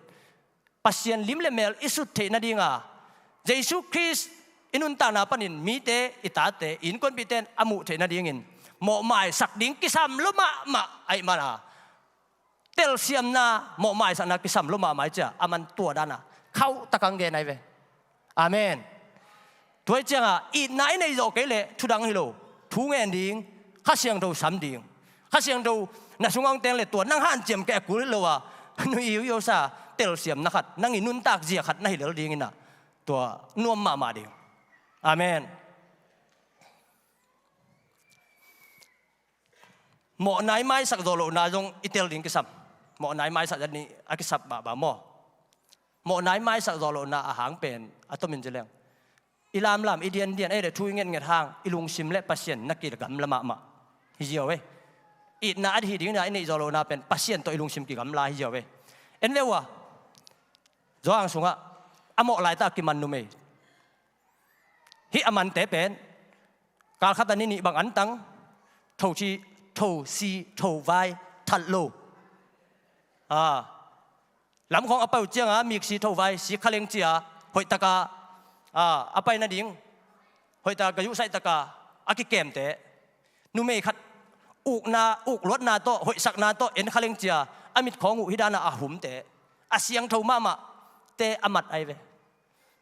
Pasian lim le mel i sut theih nadinga Jesu Khrist i nuntakna panin mite, i tate, i innkuanpihte in a muh theih nadingin mawhmaisak ding kisam lua mahmah ahih mana telsiamna, mawhmaisakna kisam lua mahmah ahih ciang a man tua dana khauh takang gen ahi ve. Amen. Tua ahih cianga itna i neih zawh kei leh thudang hi lo, thu ngen ding, Kha Siangtho sam ding. Kha Siangtho na sungah hong teng leh tua nang hanciam kei a kul hi lo a, nui iuiusa telsiamna khat, nang i nuntak zia khat na hi lel dingin ah tua nuam mahmah ding. Amen. Mawhna i maisak zawh lohna zong i tel ding kisam. Mawhna i maisak zat nih a kisap bahbah maw? Mawhna i maisak zawh lohna a hang pen a tomin ci leng i lamlam, i diandian, ei le thu i ngetnget hang i lungsim le Pasian na kigamla mahmah hi ziau ei. Itna a hi ding na i neih zawh lohna pen Pasian tawh i lungsim kigamla hi ziau ei. En ve ua, Johan sungah a mawh laitak a kiman numei hih a mante pen kalkhat a ni nih bang antang, thosi, thosi, thovai, that lo. A, lamkhawng a pai uh cianga miksi thovai, sik khaleng cia hoihtaka a, a pai nading hoihtaka ka yuhsaih taka a kikemte. Numei khat ukna, ukluatna tawh, hoihsakna tawh en khaleng cia a mitkhawng uh hih dana a humte, a siangtho mahmahte a mat ahi ve.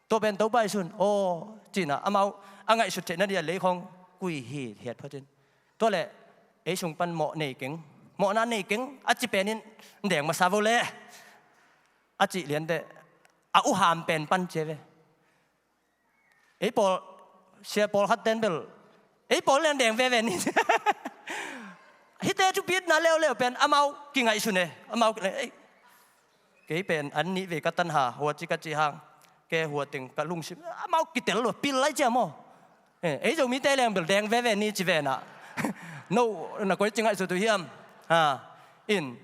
Tua pen Topa Jesuh in aw cinah amau a ngaihsut theih nading a leikhawng kui hi hiat photin. Tua leh ei sung pan mawh nei keng, mawhna nei keng a ci penin deng masa vo leh a cih lianteh a uham pen pan cia ve. Ei pawl, sia pawlkhat ten bel ei pawl lian deng veve ni. Hihte thupitna leuleu pen amau kingaihsun e, amau kingaih, ei, kei pen an nih vei ka tanha hua ci ka cih hang, ke hua teng ka lungsim, amau kitel lua pil lai cia maw? Ei Zomite leng bel deng veve ni ci venah no na koi ci ngaihsut uh hiam? Ha, in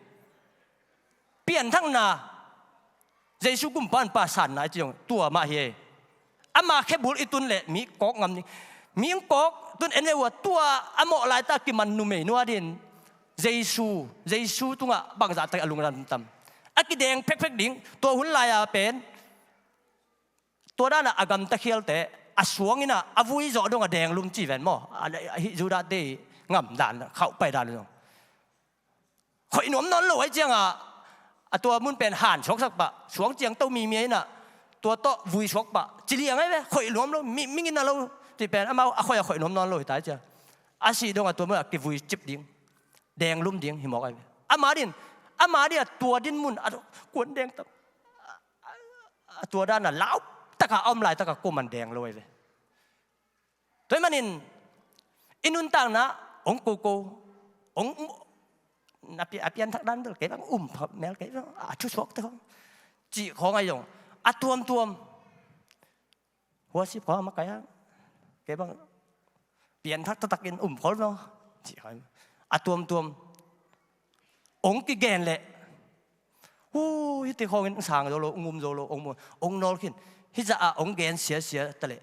pianthakna, Jesu kumpa in pa sanna i ci zong tua mah hi ei. Ama khebul i tun leh mi kawk ngam ni. Mi kawk tun en ve ua, tua a mawh laitak kiman numei nuadin Jesu, Jesu tungah bangzahtak a lungdam tam. A kideng phekphek ding, tua hun lai-a pen tua danah a gamta khialte a suang innah a vui zawh dong a deng lum ci ven maw? Hih Judah te i ngam dan khauh pai dan zong khoih nuam nawn lo ahi cianga a tua mun pen han suaksak pah, suang ciang to mimia innah tua tawh vui suak pah ci liang ahi ve. Khoih nuam lo, mi, mingin a lo ti pen amau a khoih a khoih nuam nawn lo hi ta ahi cia a sih dong a tua mun a kivui cip ding, deng lum ding hi mawk ahi ve. Ama din, ama din a tua din mun a kuan deng tam, a tua dana lau taka a om laitaka kuaman deng lo ahi ve. Tua ahih manin i nuntakna hong koko, hong, na pi-, a pianthak dan bel kei bang um pha mel kei bang a thusuak te khong cih khong ahi zong a tuamtuam. Huasip khong a makaih a kei bang pianthak taktakin um khol bang cih khong a tuamtuam. Hong kigen leh hu, hih te khongin sang zo lo, hong um zo lo, hong mu, hong nawl khin. Hih zah ah hong gen siasia ta leh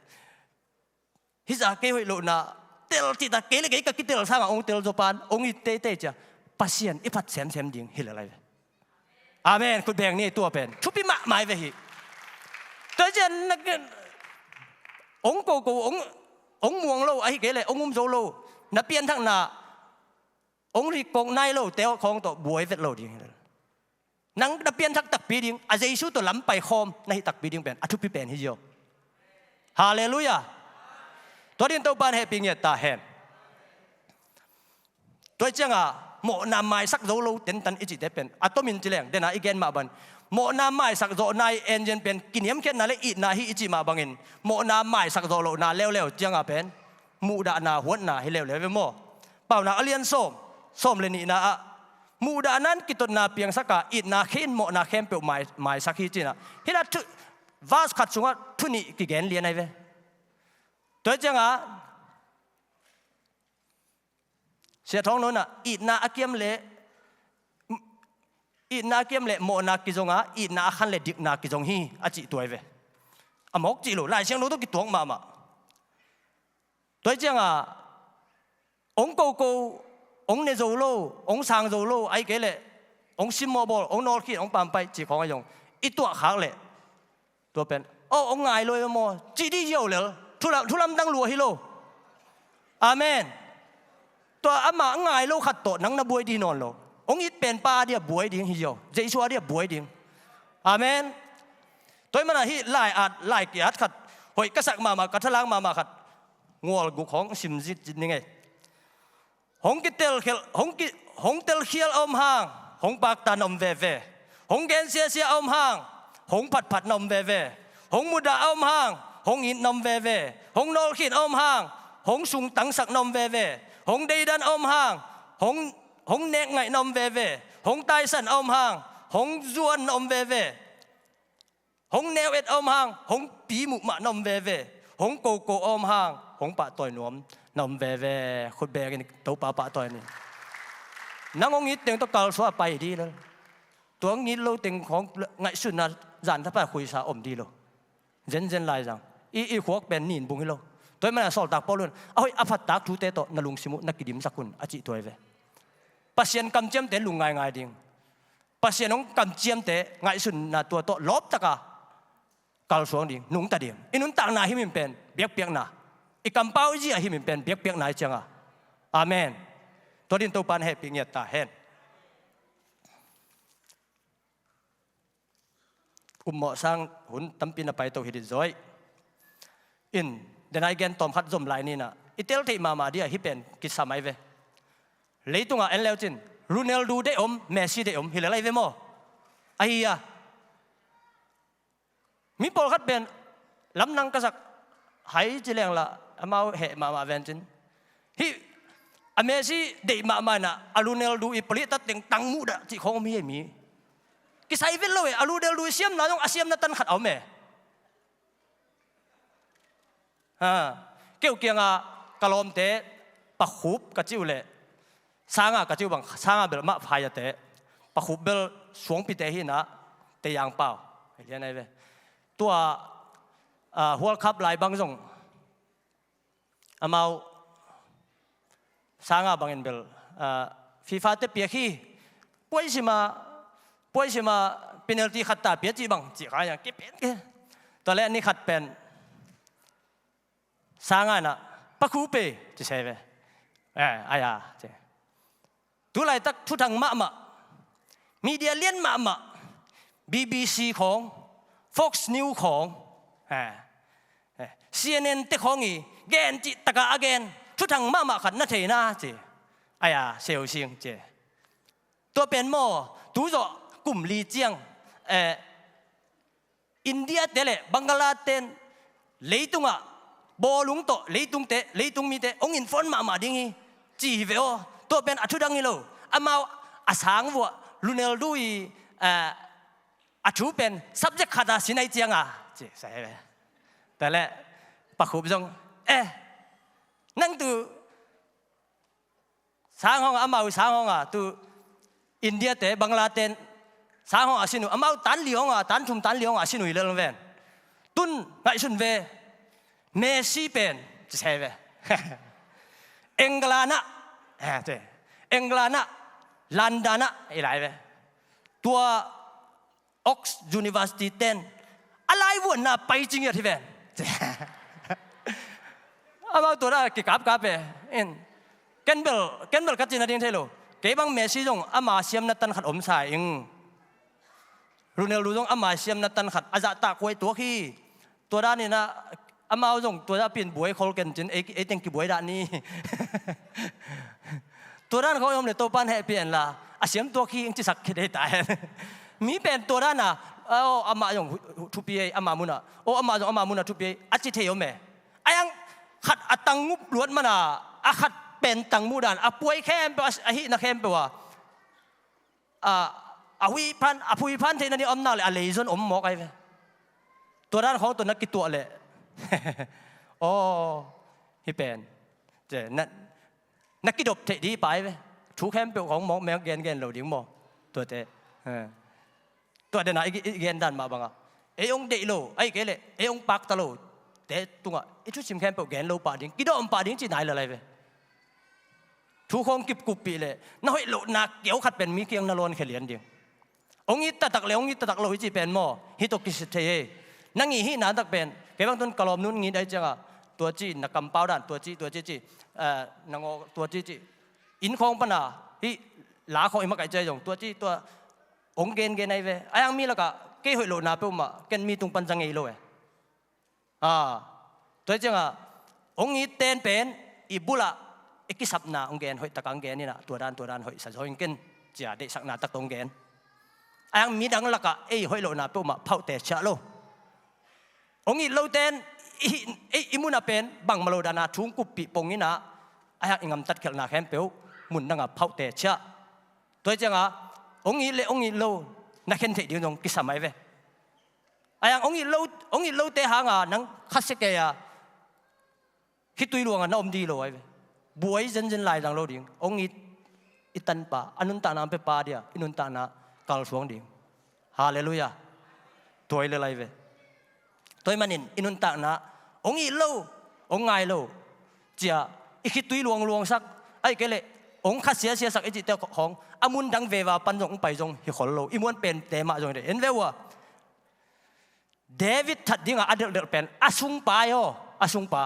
hih zah kei hoih lohna tel cihta kei le kei ka kitel sangah hong tel zaw pan hong it teitei cia Pasian i phat semsem ding hi le lai ve. Amen. Khut beng ni tua pen thupi mahmah hi ve hi. Tua cian na hong koko, hong, hong muang lo ahi kei le hong um zo lo, na pianthakna hong rik kong nai lo te khong tawh buai vet lo ding hi le. Nang na pianthak takpi ding, a Jesu tawh lam pai khawm na hih takpi ding pen a thupi pen hi zio. Halleluiah. Tua din Topa in hehpih ngiat ta hen. Tua cianga mawhna maisak zo lo tentan i cihte pen a tomin ci leng dena i gen mah bang mawhna maisak zawhna i enzian pen kiniamkhiatna le itna hi i cih mah bangin mawhna maisak zawh lohna leuleu cianga pen muhdahna huatna hi leuleu ve maw? Paunak a lian sawm, sawm le nihna ah muhdahna in kitotna piangsaka itna khin mawhna khempeuh mai, maisak hi cinah. Hinah thu, verse khat sungah thu nih kigen lian ahi ve. Tua cianga Sia Thawng Nunah itna a kiam le Itna kiam le mawhna kizong a, itna a khan le dikna kizong hi, a cih tuai ve. A mawk cih lo, Lai Siangtho tawh kituak mahmah. Tuai ciangah hong koko, hong ne zo lo, hong sang zo lo, ahih kei leh hong simmawh bawl, hong nawlkhin, hong pampaih cih khawng ahi zong i tuahkhak leh tua pen, aw, hong ngai lo hi maw, cih dih hi lo lel. Thulam, thulamdang lua hi lo. Amen. Tua amah ngai lo khat tawh nang na buai dih nawn lo. Hong it penpa a dia buai ding hi lo. Jesu a dia buai ding. Amen. Tua ahih manin hih lai-at, lai ki-at khat, hoih ka sak mahmah, ka thalang mahmah khat, ngual guk hong sim zit zit ning ei. Hong kitelkhial, hong ki, hong telkhial a om hang, hong pakta na om veve. Hong gen siasia a om hang, hong phatphat na om veve. Hong mudah a om hang, hong it na om veve. Hong nawlkhin a om hang, hong sungtangsak na om veve. Hong deidan a om hang, hong, hong nekngaih na om veve. Hong taisan a om hang, hong zuan na om veve. Hong neu et a om hang, hong pi muhmah na om veve. Hong koko a om hang, hong pahtawi nuam na om veve. Khut bengin Topa pahtawi ni. Nang hong it teng tawh kalsuan a pai dih lel. Tua hong it lo teng khawng ngaihsutna zan thapa khuisa om dih lo. Zenzen lai zang. I, i khuak pen nin bung hi lo. Tua ahih manin Sawltak Paul in, a hoih a phatak thute tawh na lungsim uh na kidimsak un, a cih tuai ve. Pasian kamciamte lung ngaingai ding. Pasian hong kamciamte ngaihsutna tua tawh lawptaka kalsuang ding, nungta ding. I nuntakna himhim pen biakpiakna. I kampau i zia himhim pen biakpiakna hi cianga. Amen. Tua din Topa na hehpih ngiat ta hen. Upmawh sang hun tampi na paito hi dit zaw ih. In, denai gen tawm khat zom lai nina. I tel theih mahmah dia hih pen kisam ai ve. Leitungah en leucin, Ronaldo deih om, Messi deih om, hi lel ai ve maw? Ahi a. Mi pawlkhat pen, lamdang ka sak, hai ci lengla, amau heh mahmah vencin. Hih, a Messi deih mahmah inah, a Ronaldo i palihtat teng tang muh dah, cih khawng om hi e mi. Kisai vet lo e, a Ronaldo i siamna zong, a siamna tan khat a om e. Ha, keu kianga ka lawmte pakhup ka cih uh leh, sanga ka cih uh bang, sanga bel mah phaiate, pakhup bel suangpite hinah, teyang pau. Hei lian ai ve. Tua, ah, World Cup lai bang zong, amau, sanga bangin bel, ah, FIFA te piak hi, puaisima, puaisima penalty khat ta pia cih bang, cih kha yang, kipian ke. Tua le ni khat pen, sanga na, pakhup e, ci se ve. Eh, aya, ci. Tulaitak thuthang mahmah, media lian mahmah, B B C khawng, Fox News khawng, eh, eh, C N N te khawng i gen cih taka a gen, thuthang mahmah khat na theina ci. Aya, seu sing ci. Tua pen maw, tu zawh kum li ciang, eh, India te le Bangladesh ten leitungah bawlung tawh leitungte, leitung mite hong infuan mahmah ding hi, ci hi ve aw. Tua pen a thudang hi lo. Amau a sang vuah Ronaldo i, ah, a thu pen subject khat a sin ai cianga, ci sa hi ve. Tua le pakhup zong, eh, nang tu sang hong a, amau sang hong a, tu India te, Bangla ten sang hong a sin uh, amau tan li hong a, tan thum tan li hong a sin uh hi lel ven. Tun ngaihsun ve, Messi pen, ci se ve. England ah, eh, ci. England ah, London ah, i lai ve. Tua Oxford University ten a laivuanna pai ci ngiat hi ven. Amau tua dah kikapkap e. In, ken bel, ken bel ka cihna ding thei lo. Kei bang Messi zong ama siamna tan khat om sa ing. Ronaldo zong ama siamna tan khat a zahtak huai tuak hi. Tua dan inah amau zong tua dah pin buai khol ken cin, ei, ei teng kibuai dah ni. Tua dan khawng i om le Topan hehpih en la, a siam tuak hi ing cisak khit ei ta hen. Mi pen tua dan a, aw, amah zong hu-, hu-, thupi ei, amah munah, aw, amah zong amah munah thupi ei, a ci thei om e. A yang khat a tangmup luat mana, a khat pen tangmuh dan, a puai khempeuh, a, a hihna khempeuh a, a, a huih phan, a phui phan theihna ding a om nak le a leizon om mawk ai ve. Tua dan khawng tua na kituah leh. Aw, hih pen. Ci, na, na kidop theih dih pai ve. Thu khempeuh khawng mawk meng gengen lo ding maw. Tuate. Tua dena i, i gen dan mah banga, ei hong deih lo, ahih kei leh ei hong pakta lo te tungah i thusim khempeuh gen lo pah ding, kidawm pah ding cih nai le lai ve. Thu khawng kipkuppih leh na hoih lohna keu khat pen mi kiang na lawnkhia lian ding. Hong it taktak le hong it taktak lo i cih pen maw, hih tawh kisit thei e. Nang i hihna tak pen, kei bang tun ka lawmnu in ngit ahih cianga, tua ci, na kampau dan tua ci, tua ci ci, eh, na ngaw tua ci ci, inn khawng pana hih la khawng i makaih ciang zong tua ci, tua hong gengen ahi ve. Ahi hang mi lakah kei hoih lohna peuhmah ken mi tung pan za ngei lo e. A, tua hi cianga hong it ten pen i bulah i kisapna hong gen, hoih taka hong gen inah, tua dan tua dan hoih sa zaw ing ken, cia deihsakna tak tawh hong gen. Ahi hang midang lakah ei hoih lohna peuhmah phauhte ciah lo. Hong it lo ten i, i, i munah pen bangmah lo dana thu hong kuppih pong inah, ahi hang i ngamtat khialhna khempeuh mun dangah phauhte ciah. Tua hi cianga hong it le hong it lo na khen theih ding zong kisam ahi ve. Ahi hang hong it lo, hong it lote hanga nang khasia kei a, khitui luanga na om ding lo ahi ve. Buai zenzen lai dang lo ding. Hong it i tanpa, a nuntakna hong pepa dia i nuntakna kalsuang ding. Halleluiah. Tua hi le lai ve. Tua hi manin i nuntakna hong it lo, hong ngai lo, cia i khitui luangluangsak, ahih kei leh hong khasia siasak i cihte khawng a mun dang veva pan zong hong pai zong hi khol lo. I muan pente mah zong hi de en ve uh a. David that dinga a delhdelh pen a sungpa hi aw, a sungpa.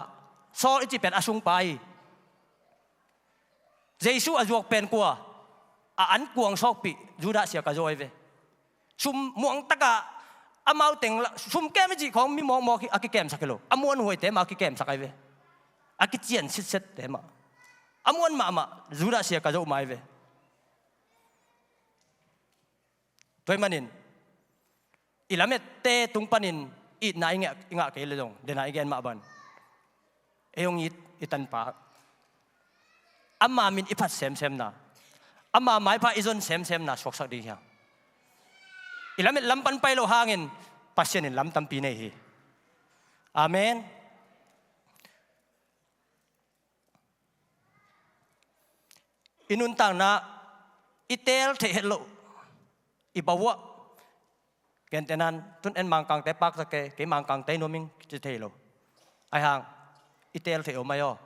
Saul i cih pen a sungpa hi. Jesu a zuak pen kua? A ankuang sawkpih Judah sia ka zaw ahi ve. Sum muangtaka amau teng la, sum kem i cih khawng mi mawkmawk hi a kikemsak hi lo. A muanhuaite mah a kikemsak ahi ve. A kician sitsette mah. A muan mahmah Judah sia ka zoh mah ahi ve. Tua hi manin i lamette tung panin itna i ngah, i ngah kei le zong, dena i gen mah ban, ei hong it i tanpa, ama min i phat semsemna, ama maipha i zon semsemna suaksak ding hi hang. I lamet lam pan pai loh hangin Pasian in lam tampi nei hi. Amen. I nuntakna i teel theih het loh i bauh ah, gentehnan tun en Mangkangte pakta kei, kei Mangkangte nuam ing ci thei lo. Ahi hang i teel theih om ahi aw.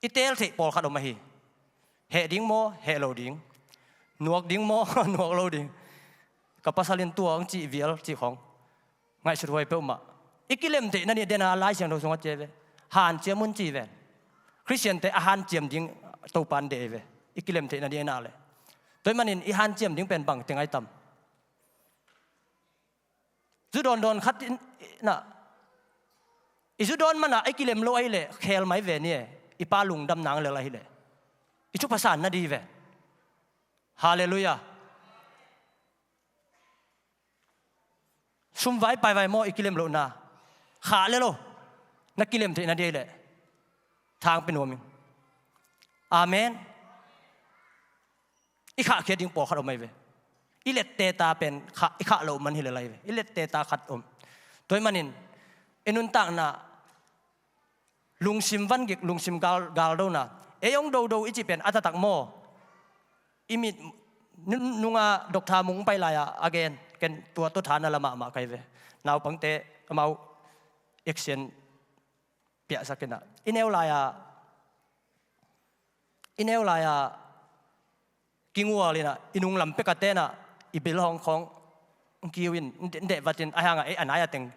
I teel theih pawlkhat om ahi. Heh ding maw, heh lo ding. Nuak ding maw, nuak lo ding. Ka pasal in tua ang cih vial cih khawng ngaihsut huai peuhmah. I kilem theih nading dena Lai Siangtho sungah ci ve. Hanciam un ci ve. Khristiante a hanciam ding Topa in deih ve. I kilem theih nading i nah leh. Tua hi manin i hanciam ding pen bang teng ahi tam? Zu dawndawn khat in, na, i zu dawn mana i kilem lo ahi leh khel mai ve ni e. I pa lungdam nang lel ahi leh i thupha san nading ve. Halleluiah. Sum vai pai vai maw i kilem lohna? Khah le lo. Na kilem theih nading leh thang pe nuam ing. Amen. I khahkhia ding pawlkhat om ahi ve. I lette ta pen khah, i khah loh man hi le lai ve. I lette ta khat om. Tua hi manin i nuntakna lungsim vangik, lungsim gal, galdona. Ei hong dodo i cih pen a taktak maw? I mit nu-, nunga Doctor Mung pai lai-a a gen, ken tua tawh tha na la mahmah kai ve. Naupangte amau action piahsak inah, i neu lai-a, i neu lai-a kingual inah, i nunglam peka tenah i bil hong khawng kiu in, deh, deh vat in, ahi hangah ei a nai a teng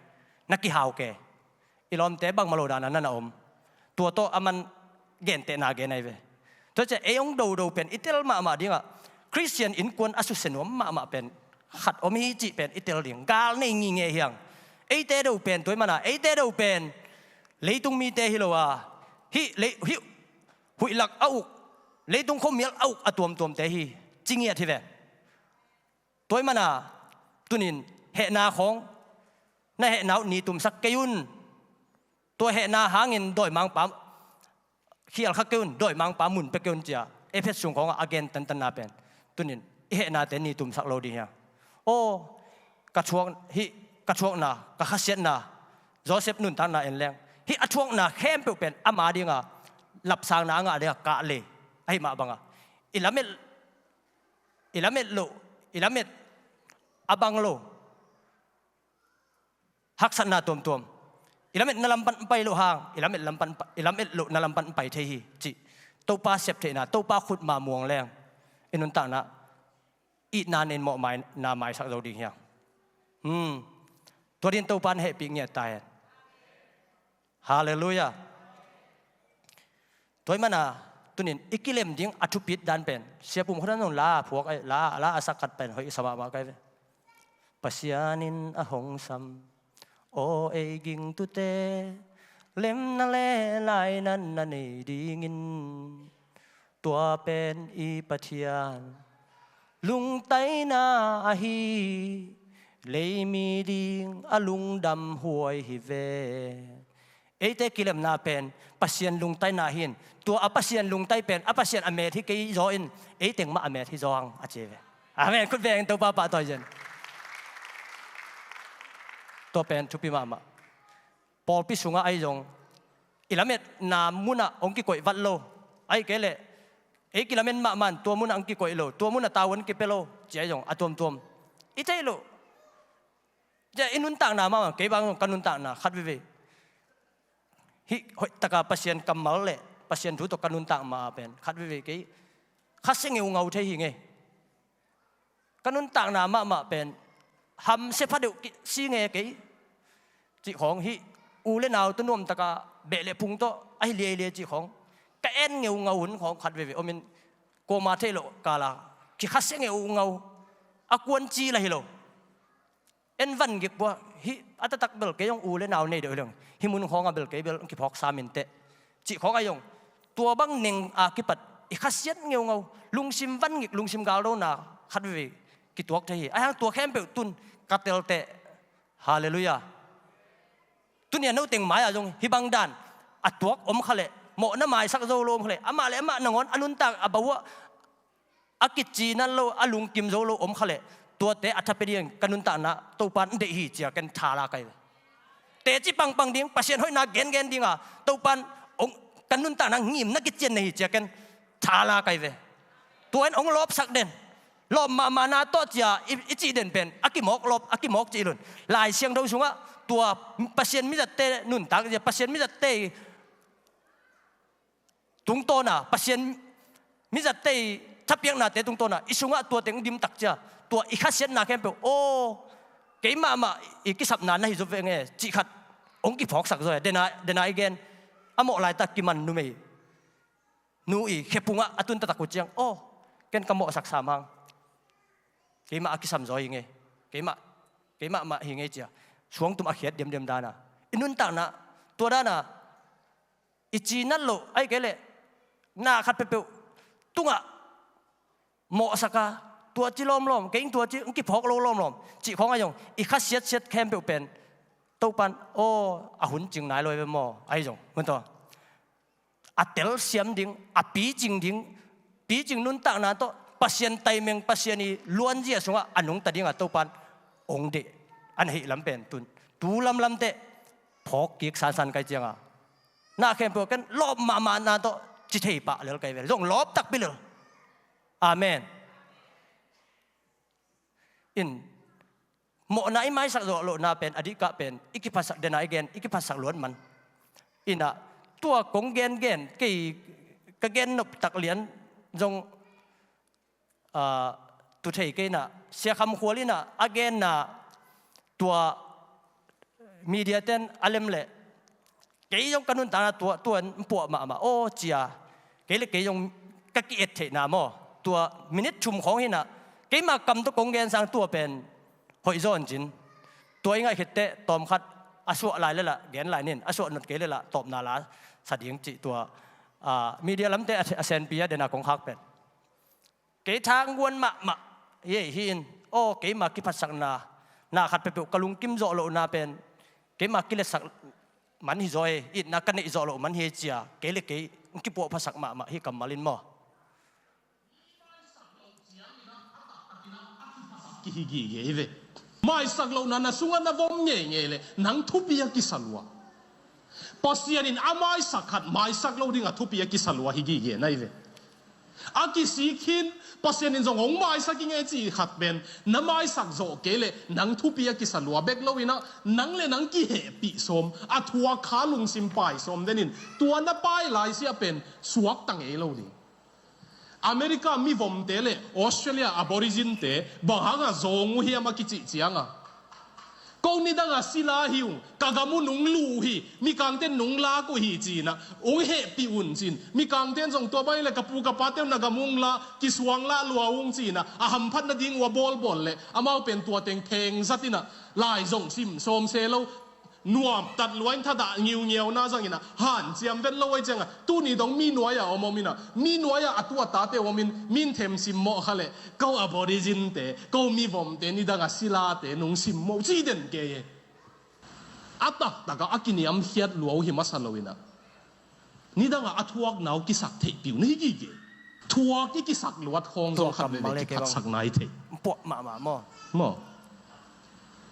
na kihau ke. I lawmte bangmah lo dana na na om. Tua tawh a man gentehna gen ahi ve. Tua ciah ei hong dodo pen i tel mahmah dingah, Khristian innkuan a susia nuam mahmah pen khat om hi cih pen i tel ding. Gal nei ngingei hi hang. Eite do pen, tua hi mana, eite do pen leitung mite hi lo a, hih lei-, hih huihlak a uk, leitung khuamial a uk a tuamtuamte hi, ci ngiat hi ve. Tua hi mana, tunin hehna khawng, na hehna uh ni tumsak kei un. Tua hehna hangin dawimangpa khial kha kei un, dawimangpa mun pia kei un, cia Efesa sung khawngah a gen tantanna pen, tunin i hehnate ni tumsak lo ding hi hang. Aw, ka thuak, hih ka thuakna, ka khasiatna, Joseph nuntakna en leng, hih a thuakna khempeuh pen ama dinga lapsangna a ngah dinga kah le, ahi mah banga i lamet, i lamet loh, I lamet a bang lo, haksatna tuamtuam. I lamet na lam pan pai loh hang, i lamet lam pan, i lamet loh na lam pan pai thei hi, cih Topa septheihna, Topa khutma muang leng i nuntakna, itna nei-in mawhmaina maisak zo ding hi hang. Hmm. Tua dingin Topa na hehpih ngiat ta hen. Halleluiah. Tua ahih manin tuni-in i kilem ding a thupit dan pen, Sia Pum Khuan zong la phuak, la, la a sak khat pen hoih sa mahmah ka hi ve. Pasian in a hong sam, aw ei gingtute, lemna le lainatna nei dingin, tua pen i Pathian lungtaina ahi, lei mi ding a lungdam huai hi ve. Eite kilemna pen Pasian lungtaina hi-in, tua a Pasian lungtai pen a Pasian a met hi kei zaw in, ei teng mah a met hi zaw hang, a ci ve. Amen. Khut beng in Topa pahtawi zen. Tua pen thupi mahmah. Pawlpi sungah ahi zong, i lametna munah hong kikoih vat lo, ahih kei leh ei kilamen mahmah in tua munah hong kikoih lo, tua munah tavuan kipia lo, ci ahi zong a tuamtuam i thei lo. Tua i nuntakna mahmah, kei bang zong ka nuntakna khat veivei, hih hoihtaka Pasian kammal le Pasian thu tawh ka nuntak ma-a pen khat veivei kei khasia ngeungau thei hi ngei. Ka nuntakna mahmah pen hamsia phadeuh kisi nge kei, cih khawng, hih u le nau tawh nuamtaka beh le phung tawh ahi liailiai cih khawng ka en ngeungau hun khawng khat veivei om in, kuama theih loh kala kikhasia ngeungau, a kuan ci la hi lo. En vangik pua, hih a taktak bel kei zong u le nau nei deuh hi leng, hih mun khawngah bel kei bel kiphawk sam inteh, cih khawng ahi zong, tua bang neng a kipat i khasiat ngeungau, lungsim vangik, lungsim galdona khat veivei kituak thei hi. Ahi hang tua khempeuh tun ka telteh. Halleluiah. Tuni-a no teng mai-ah zong hih bang dan a tuak om kha leh, mawhna maisak zo lo om kha leh, amah le amah nangawn a nuntak a bauh ah a kicinat lo, a lungkim zo lo om kha leh, tuate a thapia dingin ka nuntakna Topa in deih hi ci-a ken tha la ka hi ve. Teci pangpang ding, Pasian hoihna gengen dinga Topa in hong, ka nuntakna ngimna kician na hi ci-a ken tha la ka hi ve. Tua in hong lawpsak den. Lawp mahmahna tawh ci-a i, i cih den pen a kimawk lawp, a kimawk cih lun. Lai Siangtho sungah tua Pasian mizatte nuntak zia, Pasian mizatte tungtawna, Pasian mizatte i thapiaknate tungtawna i sungah tua teng dimtak cia, tua i khasiatna khempeuh, aw, kei mahmah i kisapna na hi zo ve nge cih khat hong kiphawksak zaw hi. Dena, dena i gen, a mawh laitak kiman numei nu i khephungah a tun taktak uh ciang, aw, ken ka mawhsak sam hang, keimah a kisam zaw hi ngei, keimah, keimah mah hi ngei cia suangtum a khiat diamdiam dana, i nuntakna, tua dana i cinat loh, ahih kei leh na khat peuhpeuh tungah mawhsaka, tua ci lawmlawm, kei tua ci hong kiphawk lo lawmlawm cih khawng ahi zong, i khasiatsiat khempeuh pen Topan, aw, a hun cing nai lo hi ve maw, ahi zong, mun tawh a telsiam ding, a picing ding, picing nuntakna tawh Pasian taimeng, Pasian i luanzia sungah a nungta dinga Topan hong deih a na hih lam pen tun tu lamlamteh phawk kik sansan kai cianga, na khempeuh ken lawp mahmahna tawh ci thei pah lel kai vel, zong lawp takpi lel. Amen. In, mawhna i maisak zawh lohna pen, a dihkah pen i kiphatsak, dena i gen, i kiphatsak luat man. Inah, tua kong gengen, kei ka gen nop tak lian zong, ah, tu thei kei inah, Sia Kham Khual inah a genna, tua media ten a lem leh kei zong ka nuntakna tua, tua in puah mahmah aw cia, kei le kei zong ka ki-et theihna maw, tua minute thum khawng hinah, keima kam tawh kong gen sang tua pen hoih zaw in cin. Tua i ngaih khitteh tawmkhat a suah lai le lah gen lai nin, a suah not kei le lah tawpna la sa ding cih tua, ah, media lamte a, a senpi a dena kong khak pen. Kei thangguan mahmah hi ei hi in, aw, keima kiphatsakna, na khat peuhpeuh ka lungkim zawh lohna pen keima kiletsak man hi zaw ei, itna ka neih zawh loh man hi ei cia, kei le kei hong kipuahphasak mahmah hi kammal in maw. Kihi gige hi ve. Maisak lohna na sungah na vom ngeingei le nang thupi a kisa lua. Pasian in a maisak khat maisak lo ding a thupi a kisa lua hi gige na hi ve. A kisik khin, Pasian in zong hong maisak ing e ci khat pen na maisak zawh kei leh nang thupi a kisa lua bek lo in ah, nang le nang kihehpih sawm, a thuak kha lungsim pai sawm den in, tua na pai lai siah pen suakta ngei lo ding. America mivomte le Australia Aborigine-te bang hangah zawng uh hiam a kicih ciangah, ko nidangah sila hi ung, ka gam uh nung luh uh hi, mikangten nung lak uh hi ci-in ah hong hehpih un ci-in, mikangten zong tua bang hi leh ka pu ka pate uh na gam uh hong la, kisuang lah lua ung ci-in ah a hamphat nading uh a bawlbawl leh amau pen tua teng theng zat in ah lai zong sim sawm se lo, nuamtat lua in thadah ngiungiauna zang in ah hanciam vet lo ahih ciangah, tuni dong mi nuai-ah om om in ah, mi nuai-ah a tu a tate om in, min them simmawh kha leh, ko Aborigine-te, ko mivomte nidangah silate nung simmawh ci den kei e. A taktakah a kiniamkhiat lua uh hi masa lo in ah, nidangah a thuakna uh kisak theihpih uh na hi gige. Thuak i kisak luat khawng zong khat veve kiphatsakna i theih. Puak mahmah maw? Maw?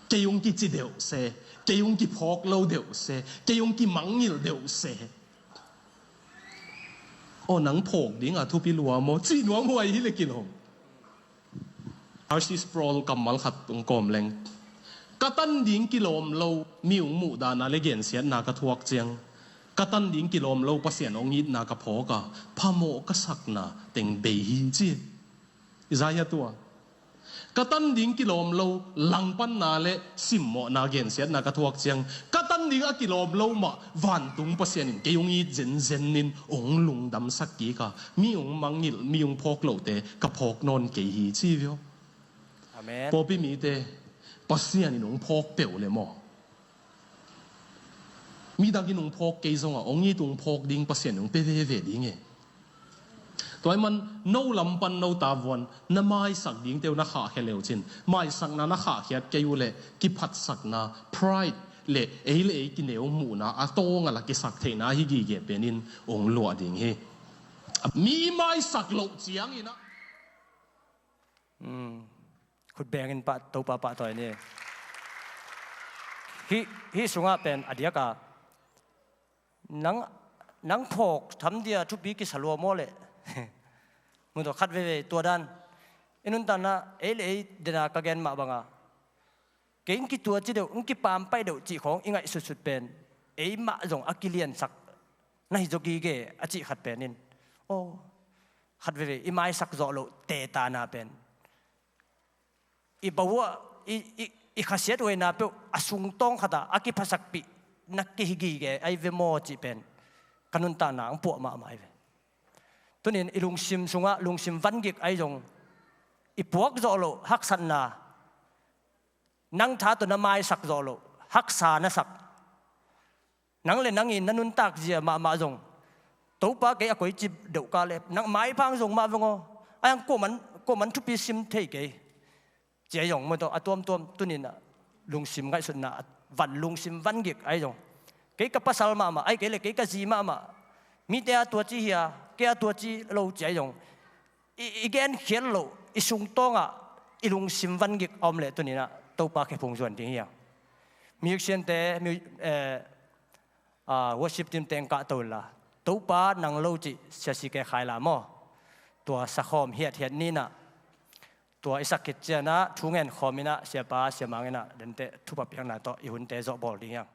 Kei hong kici deuh se, kei hong kiphawk lo deuh se, kei hong kimangngilh deuh se. Aw, nang phawk dingah thupi lua maw? Cih nuam huai hi le kilawm. R C Sproul kammal khat hong kawm leng. Ka tan ding kilawm lo mi hong muhdahna le gensiatna ka thuak ciang, ka tan ding kilawm lo Pasian hong itna ka phawk a, phamawh ka sakna teng bei hi ci. Isaiah tua. Ka tan ding kilawm lo langpanna le simmawhna gensiatna ka thuak ciang, ka tan ding a kilawm lo mah vantung Pasian in kei hong it zenzen in hong lungdamsak kik a, mi hong mangngilh, mi hong phawk lote ka phawk nawn kei hi ci vio. Amen. Pawlpi mite, Pasian in hong phawk peuh le maw, midang in hong phawk kei zongah hong it hong phawk ding Pasian in hong pia veve ding e. Tua ahih man no lam pan no tavuan na maisak dingte uh na khahkhia le uh cin, maisakna na khahkhiat kei uh leh kiphatsakna, pride, le ei le ei kineu muhna a tawng a la kisak theihna hi gige penin hong luah ding hi. Mi maisak loh ciangin ah. Khut bengin pah, Topa pahtawi ni. Hih, hih sungah pen a diaka nang, nang phawk tham dia thupi kisa lua maw leh? Mudaw khat veve tua dan. I nuntakna ei le ei dena ka gen mah banga, kei in kitua ci deuh, in kipampaih deuh cih khawng i ngaihsutsut pen eimah zong a kiliansak na hi zaw gige a cih khat penin, aw, khat veve i maisak zawh loh tetana pen i bahuah, i, i, i khasiat huaina peuh a sungtawng khatah a kiphasakpih na kihi gige ahi ve maw cih pen ka nuntakna ang puah mahmah ahi ve. Tunin i lungsim sungah lungsim vangik ahi zong, i puak zawh loh haksatna, nang tha tawh na maisak zawh loh haksa na sak, nang le nang in na nuntak zia mahmah zong, Topa kei a koici deuh ka le nang maiphang zong mah veng aw, a yang kuaman, kuaman thupi sim thei kei. Cia zong maw tawh a tuamtuam tunin ah lungsim ngaihsutna a van, lungsim vangik ahi zong, kei ka pasal mahmah, ahi kei le kei ka zi mahmah, mite a tua ci hia, kei a tua ci lo cia zong, i, i genkhiat loh i sungtawngah i lungsim vangik a om leh tuninah Topa khephung zuan ding hi a. Music siante, mu-, eh, ah, worship team te engkah to inla, Topa nang lo cih siasi ke khai la maw? Tua sakhawm hiathiat ninah, tua i sak khit cianah thu ngen khawm inah siapa siamang inah denteh thupha piakna tawh i hunte zawh bawl ding hiang.